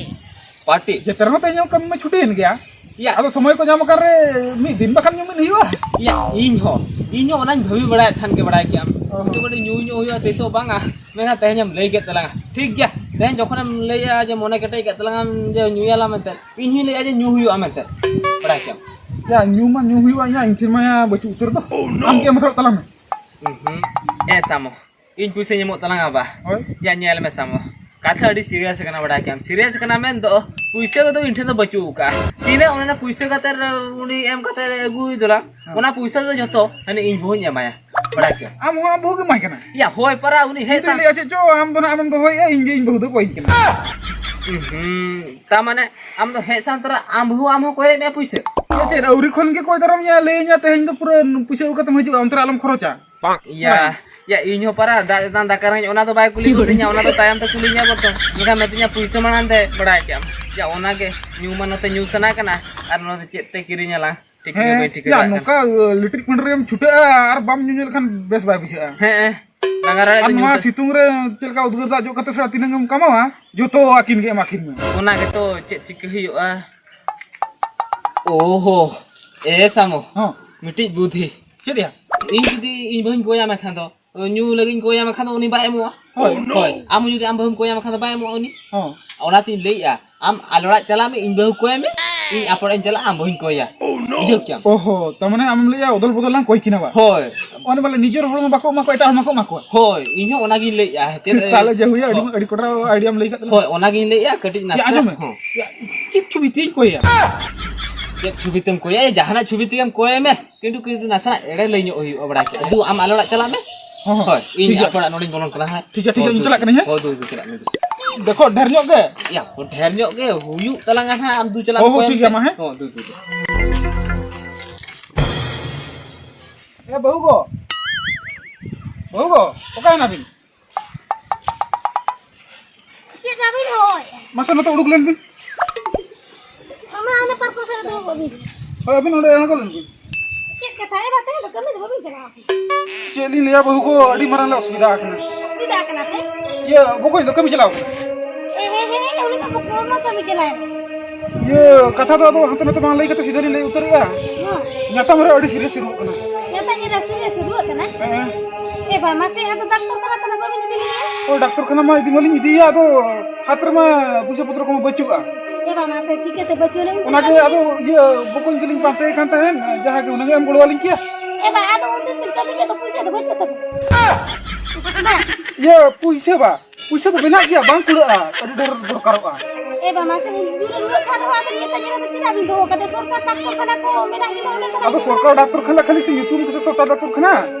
ᱯᱟᱨᱴᱤ? ᱡᱮᱛᱮ ᱨᱮᱦᱚᱸ ᱛᱮᱦᱮᱧ ᱦᱚᱸ ᱠᱟᱹᱢᱤ ᱢᱟ ᱪᱷᱩᱴᱤᱭᱮᱱ ᱜᱮᱭᱟ᱾ ᱭᱟ᱾ ᱟᱫᱚ ᱥᱚᱢᱚᱭ ᱠᱚ ᱧᱟᱢ ᱟᱠᱟᱱ ᱨᱮ ᱢᱤᱫ ᱫᱤᱱ ᱵᱟᱠᱷᱟᱱ ᱧᱩᱢᱤᱫ ᱦᱩᱭᱩᱜᱼᱟ᱾ ᱭᱟ, ᱤᱧ ᱦᱚᱸ, ᱤᱧ ᱦᱚᱸ ᱚᱱᱟᱧ ᱵᱷᱟᱹᱵᱤ ᱵᱟᱲᱟᱭᱮᱫ ᱛᱟᱦᱮᱱ ᱜᱮ, ᱵᱟᱲᱟᱭ ᱠᱮᱜᱼᱟᱢ᱾ ᱚ᱾ ᱛᱤᱥᱚᱜ ᱠᱟᱹᱴᱤᱡ ᱧᱩ ᱧᱚᱜ ᱦᱩᱭᱩᱜᱼᱟ, ᱛᱤᱥᱚᱜ ᱵᱟᱝᱟ᱾ ᱢᱮᱱᱠᱷᱟᱱ ᱛᱮᱦᱮᱧᱮᱢ ᱞᱟᱹᱭ ᱠᱮᱫ ᱛᱟᱞᱟᱝᱟ᱾ ᱴᱷᱤᱠ ᱜᱮᱭᱟ, ᱛᱮᱦᱮᱧ ᱡᱚᱠᱷᱚᱱᱮᱢ ᱞᱟᱹᱭᱟ ᱡᱮ ᱢᱚᱱᱮ ᱠᱮᱴᱮᱡ ᱠᱮᱫ ᱛᱟᱞᱟᱝᱟᱢ ᱡᱮ ᱧᱩᱭᱟᱞᱟᱝ ᱢᱮᱱᱛᱮ, ᱤᱧ ᱦᱚᱸᱧ ᱞᱟᱹᱭᱟ ᱡᱮ ᱧᱩ ᱦᱩᱭᱩᱜᱼᱟ ᱢᱮᱱᱛᱮ, ᱵᱟᱲᱟᱭ ᱠᱮᱜᱼᱟᱢ᱾ ᱭᱟ, ᱧᱩ ᱢᱟ ᱧᱩ ᱦᱩᱭᱩᱜᱼᱟ, ᱭᱟ, ᱤᱧ ᱴᱷᱮᱱ ᱢᱟ ᱭᱟ ᱵᱟᱹᱪᱩᱜ ᱩᱛᱟᱹᱨ ᱫᱚ᱾ ᱟᱢ ᱜᱮ ᱮᱢ ᱦᱟᱛᱟᱲᱚᱜ ᱛᱟᱞᱟᱝ ᱢᱮ᱾ ᱩᱸᱦᱩᱸ᱾ ᱮ ᱥᱟᱢᱚ, ᱤᱧ ᱯᱩᱭᱥᱟᱹᱧ ᱮᱢᱚᱜ ᱛᱟᱞᱟᱝᱟ ᱵᱟ᱾ ᱦᱳᱭ᱾ ᱭᱟ, ᱧᱮᱞ ᱢᱮ ᱥᱟᱢᱚ, ᱠᱟᱛᱷᱟ ᱟᱹᱰᱤ ᱥᱤᱨᱤᱭᱟᱥ ᱠᱟᱱᱟ, ᱵᱟᱲᱟᱭ ᱠᱮᱫᱟᱢ᱾ ᱥᱤᱨᱤᱭᱟᱥ ᱠᱟᱱᱟ ᱢᱮᱱ ᱫᱚ, ᱯᱩᱭᱥᱟᱹ ᱠᱚᱫᱚ ᱤᱧ ᱴᱷᱮᱱ ᱫᱚ ᱵᱟᱹᱪᱩᱜ ᱟᱠᱟᱫᱼᱟ᱾ ᱛᱤᱱᱟᱹᱜ ᱚᱱᱟ ᱯᱩᱭᱥᱟᱹ ᱠᱟᱛᱮ ᱩᱱᱤ ᱮᱢ ᱠᱟᱛᱮ ᱟᱹᱜᱩᱭ ᱫᱚᱞᱟᱝ, ᱦᱮᱸ᱾ ᱚᱱᱟ ᱯᱩᱭᱥᱟᱹ ᱫᱚ ᱡᱷᱚᱛᱚ ᱦᱟᱹᱱᱤ ᱤᱧ ᱵᱟᱹᱦᱩᱧ ᱮᱢᱟᱭᱟ, ᱵᱟᱲᱟᱭ ᱠᱮᱫᱟᱢ᱾ ᱟᱢ ᱦᱚᱸ ᱟᱢ ᱵᱟᱹᱦᱩ ᱜᱮ ᱮᱢᱟᱭ ᱠᱟᱱᱟ? ᱭᱟ, ᱦᱳᱭ ᱯᱟᱨᱟ, ᱩᱱᱤ ᱦᱮᱡ ᱤᱧ ᱥᱟᱶ ᱞᱟᱹᱭᱟ ᱪᱮᱫ ᱪᱚ, ᱟᱢ ᱫᱚ ᱱᱟᱜ ᱟᱢᱮᱢ ᱫᱚᱦᱚᱭᱮᱫᱼᱟ, ᱤᱧ ᱜᱮ ᱤᱧ ᱵᱟᱹᱦᱩ ᱫᱚ ᱠᱚᱭᱤᱧ ᱠᱟᱱᱟ᱾ ᱦᱩᱸ, ᱛᱟ ᱢᱟᱱᱮ ᱟᱢ ᱫᱚ ᱦᱮᱡ ᱥᱟᱶ ᱛᱚᱨᱟ ᱟᱢ ᱵᱟᱹᱦᱩ ᱟᱢ ᱦᱚᱸ ᱠᱚᱭᱮᱫ ᱢᱮᱭᱟ ᱯᱩᱭᱥᱟᱹ? ᱭᱟ, ᱪᱮᱫ ᱟᱹᱣᱨᱤ ᱠᱷᱚᱱ ᱜᱮ ᱠᱚᱭ ᱫᱟᱨᱟᱢ ᱤᱧᱟ, ᱞᱟᱹᱭᱟᱹᱧᱟ ᱛᱮᱦᱮᱧ ᱫᱚ ᱯᱩᱨᱟᱹ ᱯᱩᱭᱥᱟᱹ ᱟᱹᱜᱩ ᱠᱟᱛᱮᱢ ᱦᱤᱡᱩᱜᱼᱟ, ᱚᱱᱛᱮ ᱨᱮ ᱟᱞᱚᱢ ᱠᱷᱚᱨᱚᱪᱟ᱾ ᱭᱟ, ᱭᱟ, ᱤᱧ ᱦᱚᱸ ᱯᱟᱨᱟ ᱫᱟᱜ ᱪᱮᱛᱟᱱ ᱫᱟᱠᱟ ᱨᱮᱸᱜᱮᱡ, ᱚᱱᱟ ᱫᱚ ᱵᱟᱭ ᱠᱩᱞᱤ ᱜᱚᱫᱤᱧᱟ, ᱚᱱᱟ ᱫᱚ ᱛᱟᱭᱚᱢ ᱛᱮ ᱠᱩᱞᱤᱧᱟ ᱵᱚᱨᱪᱚᱝ᱾ ᱢᱮᱱᱠᱷᱟᱱ ᱢᱮᱛᱟᱹᱧᱟ ᱯᱩᱭᱥᱟᱹ ᱢᱟᱲᱟᱝ ᱛᱮ, ᱵᱟᱲᱟᱭ ᱠᱮᱫᱟᱢ᱾ ᱭᱟ, ᱚᱱᱟ ᱜᱮ ᱧᱩ ᱢᱟ ᱱᱚᱛᱮ ᱧᱩ ᱥᱟᱱᱟ ᱠᱟᱱᱟ, ᱟᱨ ᱱᱚᱛᱮ ᱪᱮᱫ ᱛᱮ ᱠᱤᱨᱤᱧ ᱟᱞᱟᱝ, ᱴᱷᱤᱠ ᱜᱮ ᱦᱮᱸ, ᱵᱟᱹᱧ ᱴᱷᱤᱠᱟᱹ ᱭᱟ, ᱫᱟᱲᱮᱭᱟᱜ ᱠᱟᱱᱟ᱾ ᱱᱚᱝᱠᱟ, ᱟᱹ, ᱞᱤᱴᱤᱨ ᱯᱤᱸᱰᱤᱨ ᱨᱮᱢ ᱪᱷᱩᱴᱟᱹᱜᱼᱟ ᱟᱨ ᱵᱟᱢ ᱧᱩ ᱧᱩ ᱞᱮᱠᱷᱟᱱ ᱵᱮᱥ ᱵᱟᱭ ᱵᱩᱡᱷᱟᱹᱜᱼᱟ᱾ ᱦᱮᱸ, ᱞᱟᱸᱜᱟ ᱨᱟᱲᱮᱡ ᱟᱨ ᱫᱚ ᱧᱩ ᱱᱚᱣᱟ ᱛᱮ᱾ ᱥᱤᱛᱩᱝ ᱨᱮ ᱪᱮᱫ ᱞᱮᱠᱟ ᱩᱫᱽᱜᱟᱹᱨ ᱫᱟᱜ ᱡᱚᱜ ᱠᱟᱛᱮ ᱥᱮ ᱛᱤᱱᱟᱹᱜ ᱮᱢ ᱠᱟᱢᱟᱣᱟ, ᱡᱚᱛᱚ ᱟᱹᱠᱤᱱ ᱜᱮ ᱮᱢᱟ ᱠᱤᱱ ᱢᱮ᱾ ᱚᱱᱟ ᱜᱮᱛᱚ ᱪᱮᱫ ᱪᱤᱠᱟᱹ ᱦᱩᱭᱩᱜᱼᱟ? ᱳᱦᱳ, ᱮ ᱥᱟᱢᱚ, ᱦᱚᱸ᱾ ᱢᱤᱫᱴᱤᱡ ᱵᱩᱫᱷᱤ᱾ ᱪᱮᱫ ᱭᱟ? ᱤᱧ ᱡᱩᱫᱤ ᱤᱧ ᱵᱟᱹᱦᱩᱧ ᱠᱚᱭᱟᱢ ᱠᱷᱟᱱ ᱫᱚ, ᱧᱩ ᱞᱟᱹᱜᱤᱫ ᱤᱧ ᱠᱚᱭᱟᱢ ᱠᱷᱟᱱ ᱫᱚ ᱩᱱᱤ ᱵᱟᱭ ᱮᱢᱚᱜᱼᱟ᱾ ᱦᱳᱭ᱾ ᱦᱳᱭ, ᱟᱢ ᱡᱩᱫᱤ ᱟᱢ ᱵᱟᱹᱦᱩᱢ ᱠᱚᱭᱟᱢ ᱠᱷᱟᱱ ᱫᱚ ᱵᱟᱭ ᱮᱢᱚᱜᱼᱟ ᱩᱱᱤ᱾ ᱦᱚᱸ᱾ ᱚᱱᱟᱛᱤᱧ ᱞᱟᱹᱭᱮᱜᱼᱟ, ᱟᱢ ᱟᱞᱮ ᱚᱲᱟᱜ ᱪᱟᱞᱟᱜ ᱢᱮ, ᱤᱧ ᱵᱟᱹᱦᱩ ᱠᱚᱭ ᱢᱮ, ᱤᱧ ᱟᱯᱮ ᱚᱲᱟᱜ ᱤᱧ ᱪᱟᱞᱟᱜᱼᱟ, ᱟᱢ ᱵᱟᱹᱦᱩᱧ ᱠᱚᱭᱟ᱾ ᱵᱩᱡᱷᱟᱹᱣ ᱠᱮᱜᱼᱟᱢ? ᱚᱦᱚ, ᱛᱟᱨ ᱢᱟᱱᱮ ᱟᱢᱮᱢ ᱞᱟᱹᱭᱮᱜᱼᱟ ᱚᱫᱚᱞ ᱵᱚᱫᱚᱞ ᱞᱟᱝ ᱠᱚᱭ ᱠᱤᱱᱟ ᱵᱟ? ᱦᱳᱭ᱾ ᱚᱱᱮ ᱵᱚᱞᱮ ᱱᱤᱡᱮᱨ ᱦᱚᱲ ᱢᱟ ᱵᱟᱠᱚ ᱮᱢᱟ ᱠᱚᱣᱟ, ᱮᱴᱟᱜ ᱦᱚᱲ ᱢᱟᱠᱚ ᱮᱢᱟ ᱠᱚᱣᱟ᱾ ᱦᱳᱭ, ᱤᱧ ᱦᱚᱸ ᱚᱱᱟᱜᱤᱧ ᱞᱟᱹᱭᱮᱜᱼᱟ᱾ ᱪᱮᱫ ᱛᱟᱦᱞᱮ ᱡᱮ ᱦᱩᱭᱟ, ᱟᱹᱰᱤ, ᱦᱳᱭ᱾ ᱟᱹᱰᱤ ᱠᱚᱴᱨᱟ ᱟᱭᱰᱤᱭᱟᱢ ᱞᱟᱹᱭ ᱠᱟᱜ ᱛᱟᱞᱟᱝᱟ᱾ ᱦᱳᱭ, ᱚᱱᱟᱜᱤᱧ ᱞᱟᱹᱭᱮᱜᱼᱟ, ᱠᱟᱹᱴᱤᱡ ᱭᱟ, ᱱᱟᱥᱮ ᱟᱸᱡᱚᱢ ᱢᱮ᱾ ᱦᱚᱸ᱾ ᱭᱟ, ᱪᱮᱫ ᱪᱷᱚᱵᱤ ᱛᱤᱧ ᱠᱚᱭᱟ? ᱪᱮᱫ ᱪᱷᱚᱵᱤ ᱛᱮᱢ ᱠᱚᱭᱟ? ᱮ, ᱡᱟᱦᱟᱱᱟᱜ ᱪᱷᱚᱵᱤ ᱛᱮᱜᱮᱢ ᱠᱚᱭ ᱢᱮ᱾ ᱠᱤᱱᱛᱩ, ᱠᱤᱱᱛᱩ ᱱᱟᱥᱮᱱᱟᱜ ᱮᱲᱮ ᱞᱟᱹᱭ ᱧᱚᱜ ᱦᱩᱭᱩᱜᱼᱟ, ᱵᱟᱲᱟᱭ ᱠᱮᱜᱼᱟ᱾ ᱫᱩ, ᱟᱢ ᱟᱞᱮ ᱚᱲᱟᱜ ᱪᱟᱞᱟᱜ ᱢᱮ᱾ ᱦᱚᱸ, ᱦᱚᱸ᱾ ᱦᱳᱭ, ᱴᱷᱤᱠ ᱤᱧ ᱜᱮᱭᱟ᱾ ᱟᱯᱮ ᱚᱲᱟᱜ ᱱᱚᱰᱮᱧ ᱵᱚᱞᱚᱱ ᱠᱟᱱᱟ ᱦᱟᱸᱜ᱾ ᱴᱷᱤᱠ ᱜᱮᱭᱟ, ᱴᱷᱤᱠ ᱜᱮᱭᱟ, ᱦᱳᱭ, ᱤᱧ ᱫᱩ, ᱪᱟᱞᱟᱜ ᱠᱟᱹᱱᱟᱹᱧ ᱦᱮᱸ᱾ ᱦᱳᱭ, ᱫᱩ, ᱫᱩ, ᱪᱟᱞᱟᱜ ᱢᱮ, ᱫᱩ᱾ ᱫᱮᱠᱷᱚ, ᱰᱷᱮᱨ ᱧᱚᱜ ᱜᱮ᱾ ᱭᱟ, ᱰᱷᱮᱨ ᱧᱚᱜ ᱜᱮ ᱦᱩᱭᱩᱜ ᱛᱟᱞᱟᱝᱟ ᱦᱟᱸᱜ, ᱟᱢ ᱫᱩ ᱪᱟᱞᱟᱜ ᱦᱚᱸ, ᱦᱚᱸ, ᱢᱮ, ᱴᱷᱤᱠ ᱜᱮᱭᱟ, ᱢᱟ, ᱦᱮᱸ᱾ ᱦᱚᱸ, ᱫᱩ, ᱫᱩ, ᱫᱩ᱾ ᱮ, ᱵᱟᱹᱦᱩ ᱜᱚ᱾ ᱵᱟᱹᱦᱩ ᱜᱚ, ᱚᱠᱟᱭᱮᱱᱟ ᱵᱤᱱ? ᱪᱮᱫ ᱪᱟ ᱵᱤᱱ ᱦᱚᱦᱚᱭᱮᱫᱼᱟ? ᱢᱟᱥᱮ ᱱᱚᱛᱮ ᱩᱰᱩᱠ ᱞᱮᱱ ᱵᱤᱱ᱾ ᱢᱟᱢᱟ, ᱚᱱᱟ ᱯᱟᱨᱠᱚᱢ ᱥᱮᱫ ᱨᱮ ᱫᱩᱲᱩᱵ ᱠᱚᱜ ᱵᱤᱱ᱾ ᱦᱳᱭ, ᱟᱹᱵᱤᱱ ᱚᱸᱰᱮ ᱟᱬᱜᱚ ᱞᱮᱱ ᱵᱤᱱ᱾ ᱪᱮᱫ ᱠᱟᱛᱷᱟ? ᱮ ᱵᱟ, ᱛᱮᱦᱮᱧ ᱫᱚ ᱠᱟᱹᱢᱤ ᱫᱚ ᱵᱟᱹᱵᱤᱱ ᱪᱟᱞᱟᱣ ᱟᱠᱟᱱᱟ? ᱪᱮᱫ ᱞᱤᱧ ᱞᱟᱹᱭᱟ ᱵᱟᱹᱦᱩ ᱜᱚ, ᱟᱹᱰᱤ ᱢᱟᱨᱟᱝ ᱞᱮ ᱚᱥᱩᱵᱤᱫᱷᱟ ᱟᱠᱟᱱᱟ᱾ ᱚᱥᱩᱵᱤᱫᱷᱟ ᱟᱠᱟᱱᱟ ᱯᱮ? ᱤᱭᱟᱹ, ᱵᱚᱠᱚᱧ ᱫᱚ ᱠᱟᱹᱢᱤ ᱪᱟᱞᱟᱣ ᱟᱠᱟᱱᱟ᱾ ᱮ, ᱦᱮ, ᱦᱮ, ᱩᱱᱤ ᱢᱟ ᱵᱟᱠᱚ ᱢᱟ ᱠᱟᱹᱢᱤ ᱪᱟᱞᱟᱣ ᱮᱱᱟ᱾ ᱤᱭᱟᱹ, ᱠᱟᱛᱷᱟ ᱫᱚ ᱟᱫᱚ ᱦᱟᱱᱛᱮ ᱱᱟᱛᱮ ᱵᱟᱝ ᱞᱟᱹᱭ ᱠᱟᱛᱮ ᱥᱤᱫᱷᱟᱹ ᱞᱤᱧ ᱞᱟᱹᱭ ᱩᱛᱟᱹᱨᱮᱜᱼᱟ᱾ ᱦᱚᱸ᱾ ᱧᱟᱛᱟᱢ ᱨᱮ ᱟᱹᱰᱤ serious ᱨᱩᱣᱟᱹᱜ ᱠᱟᱱᱟ᱾ ᱧᱟᱛᱟᱢ ᱨᱮ serious ᱨᱩᱣᱟᱹᱜ ᱠᱟᱱᱟ? ᱦᱮᱸ᱾ ᱮ ᱵᱟ, ᱢᱟᱥᱮ, ᱟᱫᱚ ᱰᱟᱠᱛᱚᱨ ᱠᱷᱟᱱᱟ ᱛᱟᱦᱞᱮ ᱵᱟᱵᱤᱱ ᱤᱫᱤ ᱞᱮᱭᱟ? ᱳ, ᱰᱟᱠᱛᱚᱨ ᱠᱷᱟᱱᱟ ᱢᱟ ᱤᱫᱤ ᱢᱟᱞᱤᱧ ᱤᱫᱤᱭᱟ, ᱟᱫᱚ ᱦᱟᱛ ᱨᱮᱢᱟ ᱯᱩᱭᱥᱟᱹ ᱯᱚᱛᱨᱚ ᱠᱚᱢᱟ ᱵᱟᱹᱪᱩᱜᱼᱟ᱾ ᱮ ᱵᱟ, ᱢᱟᱥᱮ, ᱪᱤᱠᱟᱹᱛᱮ ᱵᱟᱹᱪᱩᱜ ᱟᱹᱱᱤᱡ? ᱚᱱᱟᱜᱮ ᱟᱫᱚ ᱤᱭᱟᱹ ᱵᱚᱠᱚᱧ ᱜᱮᱞᱤᱧ ᱯᱟᱱᱛᱮᱭᱮ ᱠᱟᱱ ᱛᱟᱦᱮᱸᱱ, ᱡᱟᱦᱟᱸ ᱜᱮ ᱦᱩᱱᱟᱹᱝ ᱮ ᱮᱢ ᱜᱚᱲᱚ ᱟᱹᱞᱤᱧ ᱠᱮᱭᱟ᱾ ᱮ ᱵᱟ, ᱟᱫᱚ ᱩᱱᱫᱤᱱ ᱵᱤᱱ ᱠᱟᱹᱢᱤ ᱠᱮᱫ ᱫᱚ ᱯᱩᱭᱥᱟᱹ ᱫᱚ ᱵᱟᱹᱪᱩᱜ ᱛᱟᱵᱤᱱᱟ? ᱵᱟ᱾ ᱤᱭᱟᱹ, ᱯᱩᱭᱥᱟᱹ ᱵᱟ᱾ ᱯᱩᱭᱥᱟᱹ ᱫᱚ ᱢᱮᱱᱟᱜ ᱜᱮᱭᱟ, ᱵᱟᱝ ᱠᱩᱲᱟᱹᱜᱼᱟ, ᱟᱹᱰᱤ ᱰᱷᱮᱨ ᱫᱚᱨᱠᱟᱨᱚᱜᱼᱟ᱾ ᱮ ᱵᱟᱵᱟ, ᱥᱮ ᱩᱱ ᱡᱩᱫᱤ ᱨᱩᱣᱟᱹᱜ ᱠᱷᱟᱱ ᱨᱮᱦᱚᱸ ᱟᱫᱚ ᱪᱮᱫ ᱞᱟᱹᱜᱤᱫ ᱟᱫᱚ ᱪᱮᱫᱟᱜ ᱵᱤᱱ ᱫᱚᱦᱚ ᱠᱟᱫᱮ? ᱥᱚᱨᱠᱟᱨ ᱰᱟᱠᱛᱚᱨ ᱠᱷᱟᱱᱟ ᱠᱚ ᱢᱮᱱᱟᱜ ᱜᱮᱫᱚ ᱚᱸᱰᱮ ᱠᱷᱟᱱᱟ ᱟᱫᱚ ᱜᱮ ᱥᱚᱨᱠᱟᱨ ᱰᱟᱠᱛᱚᱨ ᱠᱷᱟᱱᱟ ᱠᱷᱟᱹᱞᱤ ᱥᱮ ᱧᱩᱛᱩᱢ ᱜᱮᱥᱮ ᱥᱚᱨᱠᱟᱨ ᱰᱟᱠᱛᱚᱨ ᱠᱷᱟᱱᱟ,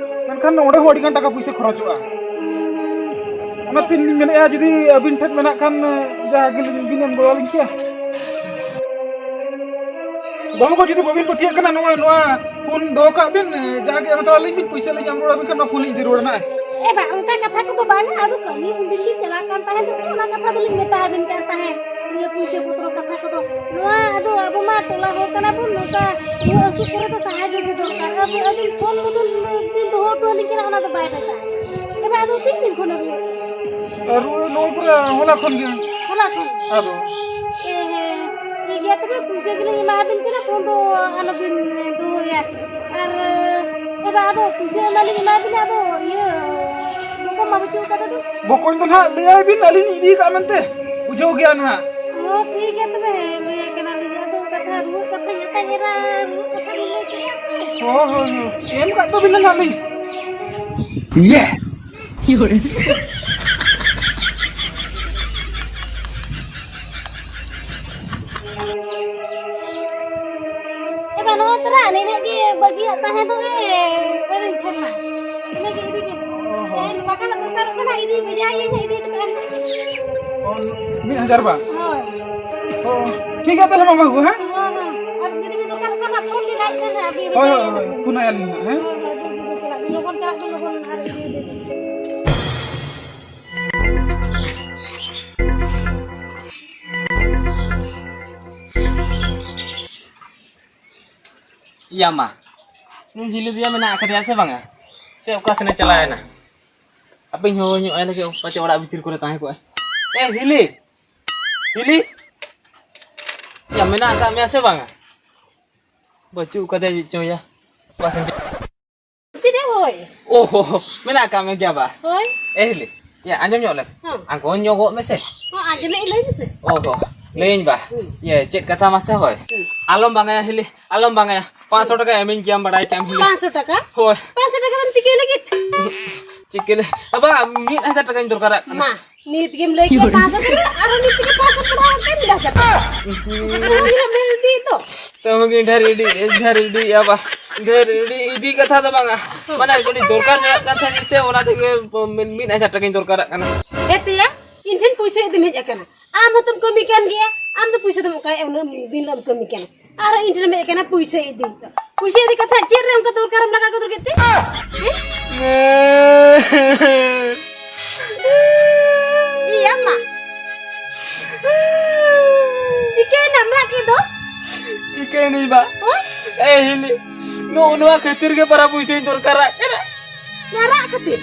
ᱢᱮᱱᱠᱷᱟᱱ ᱚᱸᱰᱮ ᱦᱚᱸ ᱟᱹᱰᱤ ᱜᱟᱱ ᱴᱟᱠᱟ ᱯᱩᱭᱥᱟᱹ ᱠᱷᱚᱨᱚᱪᱚᱜᱼᱟ᱾ ᱚᱱᱟᱛᱮ ᱞᱤᱧ ᱢᱮᱱᱮᱫᱼᱟ, ᱡᱩᱫᱤ ᱟᱹᱵᱤᱱ ᱴᱷᱮᱱ ᱢᱮᱱᱟᱜ ᱠᱷᱟᱱ, ᱡᱟᱦᱟᱸ ᱜᱮ ᱵᱤᱱ ᱮᱢ ᱜᱚᱲᱚ ᱟᱹᱞᱤᱧ ᱠᱮᱭᱟ᱾ ᱵᱟᱹᱦᱩ ᱠᱚ ᱡᱩᱫᱤ ᱵᱟᱹᱵᱤᱱ ᱯᱟᱹᱛᱭᱟᱹᱜ ᱠᱟᱱᱟ, ᱱᱚᱣᱟ, ᱱᱚᱣᱟ ᱯᱷᱳᱱ ᱫᱚᱦᱚ ᱠᱟᱜ ᱵᱤᱱ, ᱡᱟᱦᱟᱸ ᱜᱮ ᱮᱢ ᱪᱟᱞᱟᱜ ᱞᱤᱧ ᱵᱤᱱ, ᱯᱩᱭᱥᱟᱹ ᱞᱤᱧ ᱮᱢ ᱨᱩᱣᱟᱹᱲ ᱟᱵᱤᱱ ᱠᱷᱟᱱ ᱱᱚᱣᱟ ᱯᱷᱳᱱ ᱞᱤᱧ ᱤᱫᱤ ᱨᱩᱣᱟᱹᱲᱟ ᱱᱟᱦᱟᱜ᱾ ᱮ ᱵᱟ, ᱚᱱᱠᱟ ᱠᱟᱛᱷᱟ ᱠᱚᱫᱚ ᱵᱟᱝᱟ, ᱟᱫᱚ ᱠᱟᱹᱢᱤ ᱩᱱᱫᱤᱱ ᱞᱤᱧ ᱪᱟᱞᱟᱜ ᱠᱟᱱ ᱛᱟᱦᱮᱸᱫ, ᱚᱱᱟ ᱠᱟᱛᱷᱟ ᱫᱚᱞᱤᱧ ᱢᱮᱛᱟ ᱟᱵᱤᱱ ᱠᱟᱱ ᱛᱟᱦᱮᱸᱫ, ᱱᱤᱭᱟᱹ ᱯᱩᱭᱥᱟᱹ ᱯᱚᱛᱨᱚ ᱠᱟᱛᱷᱟ ᱠᱚᱫᱚ᱾ ᱱᱚᱣᱟ ᱟᱫᱚ ᱟᱵᱚ ᱢᱟ ᱴᱚᱞᱟ ᱦᱚᱲ ᱠᱟᱱᱟ ᱵᱚᱱ, ᱱᱚᱝᱠᱟ ᱨᱩᱣᱟᱹ ᱦᱟᱹᱥᱩ ᱠᱚᱨᱮ ᱫᱚ ᱥᱟᱦᱟᱡᱽᱡᱚ ᱜᱮ ᱫᱚᱨᱠᱟᱨ᱾ ᱟᱵᱚ ᱟᱹᱵᱤᱱ ᱯᱷᱳᱱ ᱠᱚᱫᱚ ᱵᱤᱱ ᱫᱚᱦᱚ ᱦᱚᱴᱚ ᱟᱹᱞᱤᱧ ᱠᱟᱱᱟ, ᱚᱱᱟ ᱫᱚ ᱵᱟᱭ ᱵᱮᱥᱟ᱾ ᱮ ᱵᱟ, ᱟᱫᱚ ᱛᱤᱱ ᱫᱤᱱ ᱠᱷᱚᱱ ᱨᱩᱣᱟᱹ? ᱟᱨ ᱨᱩᱣᱟᱹ ᱱᱚᱜᱼᱚᱭ ᱯᱩᱨᱟᱹ ᱦᱚᱞᱟ ᱠᱷᱚᱱ ᱜᱮ᱾ ᱦᱚᱞᱟ ᱠᱷᱚᱱ? ᱟᱫᱚ ᱮ ᱦᱮᱸ, ᱴᱷᱤᱠ ᱜᱮᱭᱟ, ᱛᱚᱵᱮ ᱯᱩᱭᱥᱟᱹ ᱜᱮᱞᱤᱧ ᱮᱢᱟ ᱟᱵᱤᱱ ᱠᱟᱱᱟ, ᱯᱷᱳᱱ ᱫᱚ ᱟᱞᱚᱵᱤᱱ ᱫᱚᱦᱚᱭᱟ᱾ ᱟᱨ ᱮ ᱵᱟ, ᱟᱫᱚ ᱯᱩᱭᱥᱟᱹ ᱮᱢᱟᱞᱤᱧ ᱮᱢᱟ ᱵᱤᱱᱟ, ᱟᱫᱚ ᱤᱭᱟᱹ ᱵᱚᱠᱚᱧ ᱢᱟ ᱵᱟᱹᱪᱩᱜ ᱟᱠᱟᱫᱟ ᱫᱚ᱾ ᱵᱚᱠᱚᱧ ᱫᱚ ᱱᱟᱦᱟᱜ ᱞᱟᱹᱭᱟᱭ ᱵᱤᱱ, ᱟᱹᱞᱤᱧ ᱞᱤᱧ ᱤᱫᱤ ᱠᱟᱜᱼᱟ ᱢᱮᱱᱛᱮ, ᱵᱩᱡᱷᱟᱹᱣ ᱜᱮᱭᱟ ᱱᱟᱦᱟᱜ᱾ ᱦᱚᱸ, ᱴᱷᱤᱠ ᱜᱮᱭᱟ ᱛᱚᱵᱮ, ᱞᱟᱹᱭᱟᱭ ᱠᱟᱱᱟᱞᱤᱧ᱾ ᱟᱫᱚ ᱠᱟᱛᱷᱟ, ᱨᱩᱣᱟᱹᱜ ᱠᱟᱛᱷᱟ, ᱧᱟᱛᱟᱧ ᱮᱨᱟ, ᱨᱩᱣᱟᱹᱜ ᱠᱟᱛᱷᱟ ᱵᱤᱱ ᱞᱟᱹᱭ ᱠᱮᱫᱟ ᱥᱮ? ᱦᱳᱭ, ᱦᱳᱭ, ᱦᱳᱭ, ᱮᱢ ᱠᱟᱜ ᱛᱟᱹᱵᱤᱱᱟ ᱱᱟᱦᱟᱜ ᱞᱤᱧ᱾ Yes! ᱮ ᱵᱟ, ᱱᱚᱣᱟ ᱛᱚᱨᱟ ᱱᱤᱱᱟᱹᱜ ᱜᱮ ᱵᱟᱹᱜᱤᱭᱟᱜ ᱛᱟᱦᱮᱸ ᱫᱚ, ᱮ, ᱟᱹᱞᱤᱧ ᱴᱷᱮᱱ ᱢᱟ᱾ ᱤᱱᱟᱹ ᱜᱮ ᱤᱫᱤ ᱵᱤᱱ᱾ ᱚ ᱦᱚᱸ᱾ ᱮ, ᱵᱟᱠᱷᱟᱱ ᱫᱚᱨᱠᱟᱨᱚᱜ ᱠᱟᱱᱟ, ᱤᱫᱤ ᱵᱷᱮᱡᱟᱭᱟᱹᱧ, ᱤᱫᱤ ᱦᱚᱴᱚ ᱠᱟᱜᱼᱟ ᱞᱤᱧ᱾ ᱚ, ᱢᱤᱫ ᱦᱟᱡᱟᱨ ᱵᱟᱝ? ᱦᱳᱭ᱾ ᱚ, ᱴᱷᱤᱠ ᱜᱮᱭᱟ ᱛᱟᱦᱚᱞᱮ ᱢᱟ ᱵᱟᱹᱵᱩ, ᱦᱮᱸ? ᱦᱳᱭ, ᱦᱳᱭ᱾ ᱟᱨ ᱡᱩᱫᱤ ᱵᱤᱱ ᱫᱚᱨᱠᱟᱨᱚᱜ ᱠᱷᱟᱱ ᱦᱟᱸᱜ ᱯᱷᱳᱱ ᱵᱤᱱ ᱟᱡ ᱴᱷᱮᱱ ᱦᱟᱸᱜ, ᱵᱤᱱ ᱦᱳᱭ, ᱵᱷᱮᱡᱟᱭᱟ᱾ ᱦᱳᱭ, ᱦᱳᱭ, ᱯᱷᱳᱱ ᱟᱭᱟᱞᱤᱧ ᱦᱟᱸᱜ, ᱦᱮᱸ? ᱦᱳᱭ, ᱦᱳᱭ, ᱡᱚᱞᱫᱤ ᱵᱤᱱ ᱪᱟᱞᱟᱜ ᱵᱤᱱ, ᱞᱚᱜᱚᱱ ᱪᱟᱞᱟᱜ ᱵᱤᱱ, ᱞᱚᱜᱚᱱ ᱟᱨ ᱤᱫᱤ ᱵᱤᱱ᱾ ᱭᱟ ᱢᱟ, ᱱᱩᱭ ᱦᱤᱞᱤ ᱫᱚᱭᱟ ᱢᱮᱱᱟᱜ ᱟᱠᱟᱫᱮᱭᱟ ᱥᱮ ᱵᱟᱝᱟ? ᱥᱮ ᱚᱠᱟ ᱥᱮᱱᱮ ᱪᱟᱞᱟᱣᱮᱱᱟ? ᱦᱟᱯᱮᱧ ᱦᱚᱦᱚ ᱧᱚᱜ ᱟᱭ ᱞᱮᱜᱮ, ᱯᱟᱪᱮ ᱚᱲᱟᱜ ᱵᱷᱤᱛᱤᱨ ᱠᱚᱨᱮ ᱛᱟᱦᱮᱸ ᱠᱚᱜᱼᱟᱭ᱾ ᱮ ᱦᱤᱞᱤ! ᱦᱤᱞᱤ! ᱭᱟ, ᱢᱮᱱᱟᱜ ᱟᱠᱟᱫ ᱢᱮᱭᱟ ᱥᱮ ᱵᱟᱝᱟ? ᱵᱟᱹᱪᱩᱜ ᱟᱠᱟᱫᱮᱭᱟ ᱪᱮᱫ ᱪᱚᱝ ᱭᱟ᱾ ᱚᱠᱟ ᱥᱮᱱ ᱪᱚ ᱪᱮᱫ ᱮ ᱦᱳᱭ? ᱳ ᱦᱳ ᱦᱳ, ᱢᱮᱱᱟᱜ ᱟᱠᱟᱫ ᱢᱮ ᱜᱮᱭᱟ ᱵᱟ? ᱦᱳᱭ᱾ ᱮ ᱦᱤᱞᱤ, ᱭᱟ, ᱟᱸᱡᱚᱢ ᱧᱚᱜ ᱞᱮᱢ᱾ ᱦᱚᱸ᱾ ᱟᱸᱜᱚᱱ ᱧᱚᱜᱚᱜ ᱢᱮᱥᱮ᱾ ᱦᱚᱸ, ᱟᱸᱡᱚᱢᱮᱫ ᱟᱹᱧ, ᱞᱟᱹᱭ ᱢᱮᱥᱮ᱾ ᱳ ᱦᱳ, ᱞᱟᱹᱭᱟᱹᱧ ᱵᱟ᱾ ᱦᱩᱸ᱾ ᱤᱭᱟᱹ, ᱪᱮᱫ ᱠᱟᱛᱷᱟ ᱢᱟᱥᱮ ᱦᱳᱭ? ᱦᱩᱸ᱾ ᱟᱞᱚᱢ ᱵᱟᱝᱟᱭᱟ ᱦᱤᱞᱤ, ᱟᱞᱚᱢ ᱵᱟᱝᱟᱭᱟ᱾ ᱯᱟᱸᱪᱥᱚ ᱴᱟᱠᱟ ᱮᱢᱟᱹᱧ ᱜᱮᱭᱟᱢ, ᱵᱟᱲᱟᱭ ᱠᱮᱜᱼᱟᱢ ᱦᱤᱞᱤ᱾ ᱯᱟᱸᱪᱥᱚ ᱴᱟᱠᱟ? ᱦᱳᱭ᱾ ᱯᱟᱸᱪᱥᱚ ᱴᱟᱠᱟ ᱫᱚᱢ ᱪᱤᱠᱟᱹᱭ ᱞᱟᱹᱜᱤᱫ? ᱪᱤᱠᱟᱹ ᱞᱮ, ᱵᱟᱵᱟ, ᱢᱤᱫ ᱦᱟᱡᱟᱨ ᱴᱟᱠᱟᱧ ᱫᱚᱨᱠᱟᱨᱟᱜ ᱠᱟᱱᱟ᱾ ᱢᱟ, ᱱᱤᱛ ᱜᱮᱢ ᱞᱟᱹᱭ ᱠᱮᱫ ᱯᱟᱸᱪᱥᱚ ᱴᱟᱠᱟ, ᱟᱨᱚ ᱱᱤᱛ ᱜᱮ ᱯᱟᱸᱪᱥᱚ ᱴᱟᱠᱟ ᱠᱟᱛᱮ ᱢᱤᱫ ᱦᱟᱡᱟᱨ ᱴᱟᱠᱟ᱾ ᱛᱟᱹᱦᱩ ᱜᱮ ᱰᱷᱮᱨ ᱤᱫᱤ, ᱰᱷᱮᱨ ᱤᱫᱤ, ᱭᱟᱵᱟ, ᱰᱷᱮᱨ ᱤᱫᱤ, ᱤᱫᱤ ᱠᱟᱛᱷᱟ ᱫᱚ ᱵᱟᱝᱟ᱾ ᱢᱟᱱᱮ, ᱠᱟᱹᱴᱤᱡ ᱫᱚᱨᱠᱟᱨ ᱧᱚᱜ ᱠᱟᱱ ᱛᱟᱦᱮᱸᱫ ᱥᱮ, ᱚᱱᱟ ᱛᱮᱜᱮ ᱢᱤᱫ ᱦᱟᱡᱟᱨ ᱴᱟᱠᱟᱧ ᱫᱚᱨᱠᱟᱨᱟᱜ ᱠᱟᱱᱟ᱾ ᱮ ᱛᱮᱭᱟ, ᱤᱧ ᱴᱷᱮᱱ ᱯᱩᱭᱥᱟᱹ ᱤᱫᱤᱢ ᱦᱮᱡ ᱟᱠᱟᱱᱟ᱾ ᱟᱢ ᱦᱚᱸᱛᱚᱢ ᱠᱟᱹᱢᱤ ᱠᱟᱱ ᱜᱮᱭᱟ, ᱟᱢ ᱫᱚ ᱯᱩᱭᱥᱟᱹ ᱫᱚᱢ ᱚᱠᱟᱭᱮᱫ? ᱩᱱᱟᱹᱜ ᱫᱤᱱ ᱮᱢ ᱠᱟᱹᱢᱤ ᱠᱟᱱᱟ, ᱟᱨ ᱤᱧ ᱴᱷᱮᱱ ᱮᱢ ᱦᱮᱡ ᱟᱠᱟᱱᱟ ᱯᱩᱭᱥᱟᱹ ᱤᱫᱤ᱾ ᱯᱩᱭᱥᱟᱹ ᱤᱫᱤ ᱠᱟᱛᱷᱟ ᱪᱮᱫ ᱨᱮ ᱚᱱᱠᱟ ᱫᱚᱨᱠᱟᱨᱮᱢ ᱞᱟᱜᱟᱣ ᱜᱚᱫ ᱠᱮᱫ ᱛᱮ? ᱦᱮᱸ? ᱤᱭᱟᱹ ᱢᱟ᱾ ᱪᱤᱠᱟᱹᱭᱮᱱᱟᱢ ᱨᱟᱜ ᱠᱮᱫ ᱫᱚ? ᱪᱤᱠᱟᱹᱭᱮᱱᱟᱹᱧ ᱵᱟ? ᱦᱳᱭ? ᱮ ᱦᱤᱞᱤ, ᱱᱚᱜᱼᱚ ᱱᱚᱣᱟ ᱠᱷᱟᱹᱛᱤᱨ ᱜᱮ ᱯᱟᱨᱟ ᱯᱩᱭᱥᱟᱹᱧ ᱫᱚᱨᱠᱟᱨᱟᱜ ᱠᱟᱱᱟ᱾ ᱱᱚᱣᱟ ᱨᱟᱜ ᱠᱷᱟᱹᱛᱤᱨ?